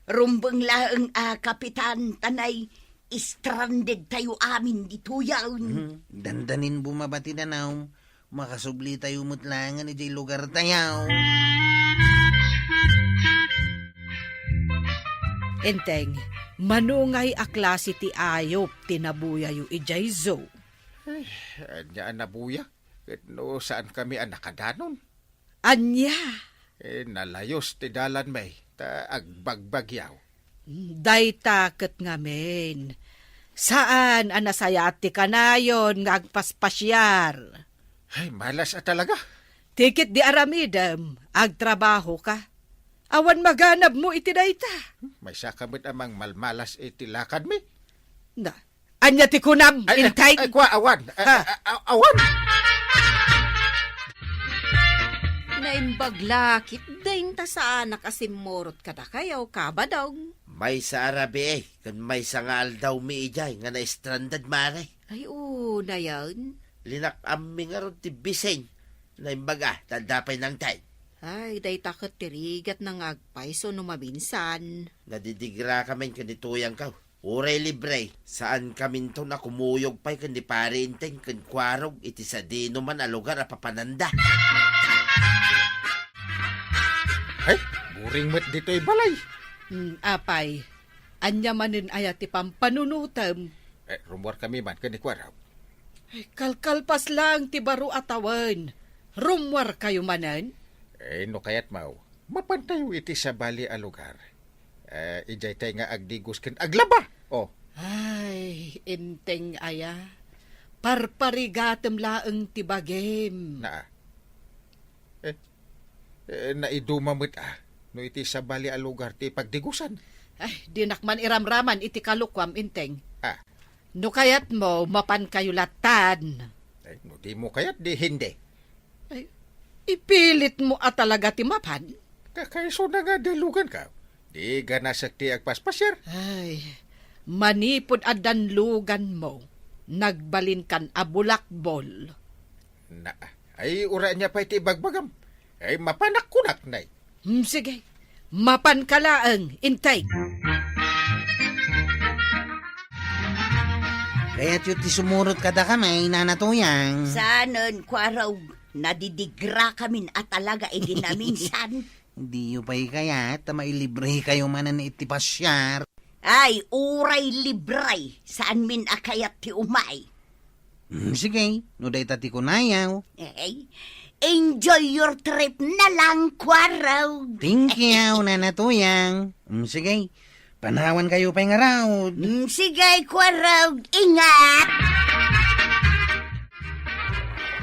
Rumbeng laeng a, Kapitan, ta nay-strandedtayo amin ditoyen. Mhm. Dandanin bumaba ti danum, makasublitayo met laengen idiay lugartayo. Enteng, mano ngay a klase ti ayup ti nabuyayo idiay zoo? Ay, ania a nabuya? Ket no saankami a nakadanon? Ania? Eh, nalayos ti dalanmi, ta agbagbagyo. Dayta ket ngamin, saan a nasayaat ti kanayon nga agpaspasiar. Ay, malas a talaga. Ti ketdi aramidem, agtrabahoka. Awan maganabmo iti dayta. Maysaka met a mangmalmalas iti lakadmi. Na, ania ti kunam, Ay, ay, Enteng? Ay, kua, awan. Ay, Ha? ay, ay, awan. Naimbag la ketdin ta saanak a simmurot kadakayo, Kabadong. Maysa a rabii ken maysa nga aldawmi idiay nga na-stranded, Maray. Ay, unayen. Linak-ammi ngarud ti bisin. Naimbag a, ta adda pay nangted. Ay, dayta ket ti rigatna nga agpayso no maminsan. Nadidigrakamin ken ni Tuyangko. Uray libre, saankaminton a kumuyog pay ken ni Pari Enteng ken Kuarog iti sadinoman a lugar a papananda. Ay, buring met ditoy balay. Hmm, apay, ania manen aya ti pampanunotem? Eh, rummuarkami man ken ni Kuarog. Ay, kalkalpas laeng ti baro a tawen. Rummuarkayo manen? Eh, no kayatmo, mapantayo iti sabali a lugar. Eh, idiay tay nga agdigos ken aglaba. Oh. Ay, Enteng aya. Parparigatem laeng ti bagim. Naa. Eh, eh, naiduma met, ah, no iti sabali a lugar ti pagdigosan. Ay, dinak man iramraman iti kalokuam, Enteng. Ah. No kayatmo, mapankayo lattan. Ay, no dimo kayat, di hindi. Ay, ipilitmo a talaga ti mapan? Kakaisuna nga danluganko. Di ganasek ti agpaspasiar. Ay, manipud a danluganmo, nagbalinkan a bulakbol. Na, ay, uray ania pay ti ibagbagam. Ay, mapanak kunak, nay. Hmm, sige. Mapanka laeng, Enteng. Kayatyo ti sumurot kadakami, Nana Tuyang? Saanen, Kuarog. Nadidigrakamin a talaga idi naminsan. Diyo pay kayat ta mailibrekayo manen iti pasiar? Ay, uray libre, saanmin a kayat ti umay. Mm, sige, no dayta ti kunayo. Ay, enjoy your trip na lang, Kuarog. Thank you, Nana Tuyang. Mm, sige, panawankayo pay ngarud. Mm, sige, Kuarog, ingat!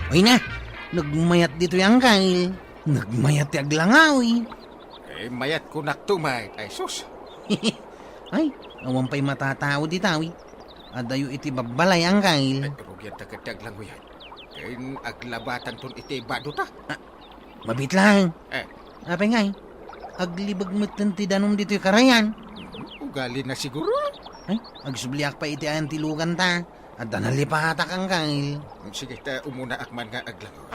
Uy na, nagmayat ditoy, Angkel. Nagmayat ti aglangaw, eh. Eh, mayat kunak tumayt, ay sus. Ay, awan pay matatao ditaw, eh. Adayo iti babbalay, Angkel. Ay, rugian ta ket ti aglanguyan. Ken aglabatanton iti bado ta. Ah, mabit lang. Eh. Apay ngay, aglibeg metten ti danum ditoy karayan. Hmm, ugali na siguro. Ay, agsubliak pay iti ayan ti lugan ta. Adda nalipatak, Angkel. Sige, ta umunaak man nga aglangaw.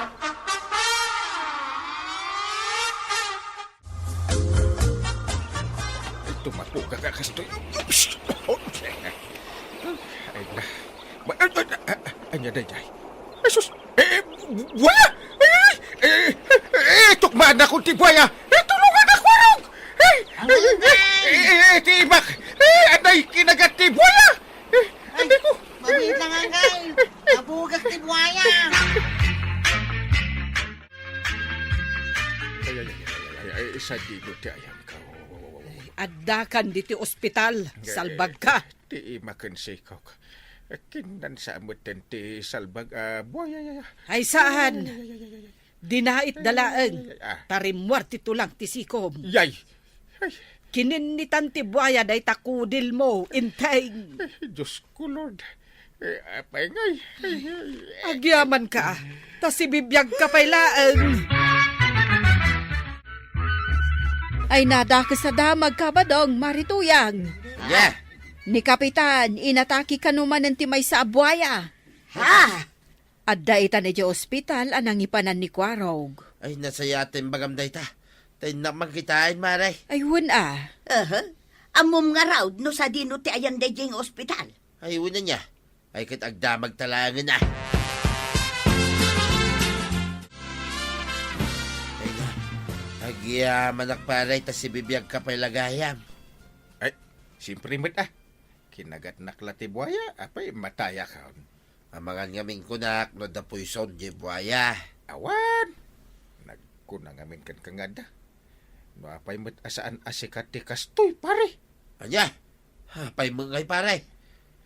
Ay, tumapo ka, ka, kastoy. Ay, na. Ma-, ay, ay, ay, ay, anya, day, day? Ay, sus! Eh, eh, bu-, buaya! Eh, eh, eh, eh, tukmaan ako ti buaya! Eh, tulungan ako, arog! Eh, eh, eh, eh, eh, ti imak! Eh, anay, kinagat ti buaya! Eh, ay, hindi ko. Mabit lang, Angkel. Nabugak ti buaya. Ay, ay, ay, ay, ay, ay, sadino ti ayanko. Addakan ditoy ospital. Eh, salbag ka. Eh, ti imaken sikok. Kinansa metten ti salbag a buaya. Ay, saan? Ay, ay, ay, ay, ay, ay. Dinait da laeng. Ay, ay, ay, ah. Ta rimmuar ti tulang ti sikom. Yay! Ay. Kininnitan ti buaya dayta kudilmo, Enteng. Ay, Diyos ko, Lord. Eh, apay ngay. Ay, ay, ay. Agyaman ka, ta sibibiag ka pay laeng. Ay, nadakes a damag ka, Badong, Mari Tuyang. Yeah. Ni Kapitan, inatake kano manen ti maysa a buaya. Ha? Adda ita idiay ospital a nangipanan ni Kuarog. Ay, nasayaat ti imbagam dayta. Ta innak man kitaen, Mare. Ay, wen a. Aha. Ammom ngarud no sadino ti ayan daydiay nga ospital? Ay, wen ania. Ay, ket agdamag ta laengen a. Ay na, agyamanak, Pare, ta sibibiag ka pay la gayam. Ay, siempre met a. Kinagatnak la ti buaya, apay matayakon. Amangan ngamin kunak no adda poison diay buaya. Awan! Nagkuna ngamin kenka nga adda. No apay met a saan a sikat ti kastoy, pare? Ania? Apay met ngay, pare?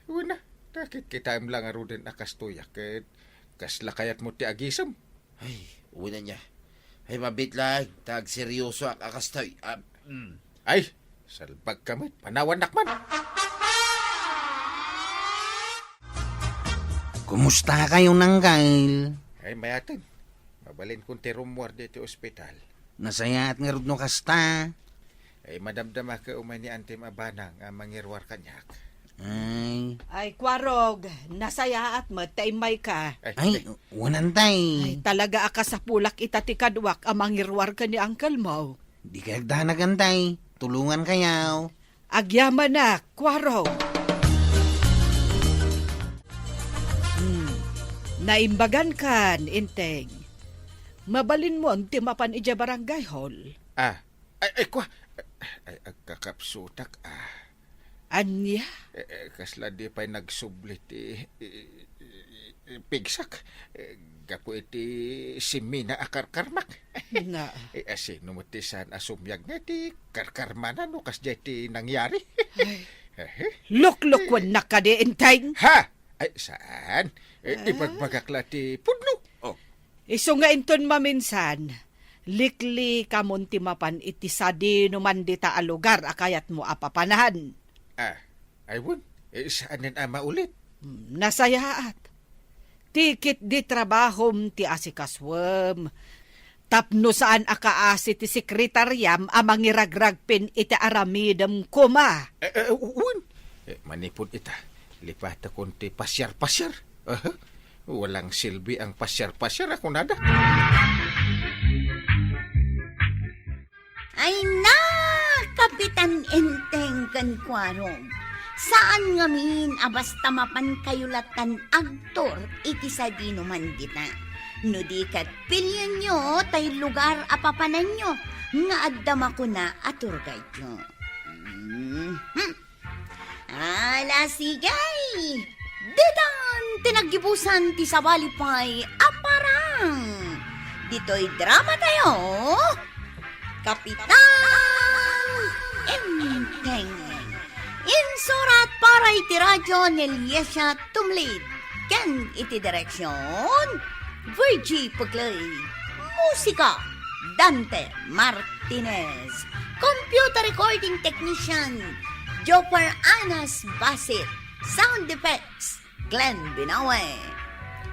Wen a, ta kitkitaem la ngaruden a kastoy a ket kasla kayatmo ti agisem. Ay, wen ania. Ay, mabit lang, ta agseryosoak a kastoy. Ah, mm. Ay, salbag ka met, panawannak man. Kumusta kayo, Nanggal? Ay, mayaten. Mabalinkon ti rummuar ditoy ospital. Nasayaat ngarud no kasta. Ay, madamdama ka umay ni Antem a Banang a mangiruar kaniak. Ay. Ay, Kuarog, nasayaat met ta immayka. Ay, Ay, tay. Wen, Tay. Ay, talaga a kasapulak ita ti kaduak a mangiruar ken ni uncle mo. Dika agdanag, Tay. Tulongankayo. Agyamanak, Kuarog. Hmm. Naimbagankan, Enteng. Mabalinmon ti mapan idiay barangay hall. Ah, ay, ay, kua. Ay, agkakapsutak, ah. Ania? Eh, eh, kasla di pay nagsubli ti, eh, eh, pigsak, eh, gapu iti simina a karkarmak. Nga. Eh, asino met ti saan a sumiag na ti karkarmana no kasdiay ti nangyari? Ay. Eh, eh. Luklukuennak kadi, Enteng? Ha? Ay, saan? Eh, Ah? Ibagbagak la ti pudno. Oh. Isu nga inton maminsan, liklikamon ti mapan iti sadinoman dita a lugar a kayatmo a papanan. Ah, ay wen, eh, saanen a maulit? Hmm, nasayaat. Ti ketdi trabahom ti asikasuem. Tapno saan a kaasi ti sekretariam a mangiragragpin iti aramidem koma. Eh, eh, wen. Eh, manipud ita, lipatakon ti pasiar-pasiar. Aha. Walang silbi ang pasiar-pasiar, a kunada. Ay na, Kapitan Enteng ken Kuarog. Saan ngamin a basta mapankayo lattan agtur iti sadinoman dita. No di ket, pilienyo tay lugar a papananyo nga adda makuna a tour guide-yo. Mhm. Ala, sige! Ditan ti naggibusan ti sabali pay a parang. Ditoy drama tayo, Kapitan Enteng. Insurat para iti radyo ni Liesia Tumlid. Ken iti direksyon, Virgie Puglay. Musika, Dante Martinez. Computer recording technician, Jopper Anas Basit. Sound effects, Glenn Binawe.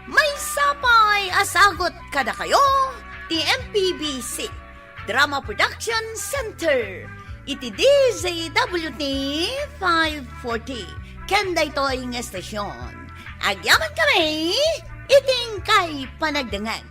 Maysa pay a sagut kadakayo ti M P B C Drama Production Center iti D Z W T five forty. Ken daytoy nga estasyon, agyamankami iti inkay panagdengngeg.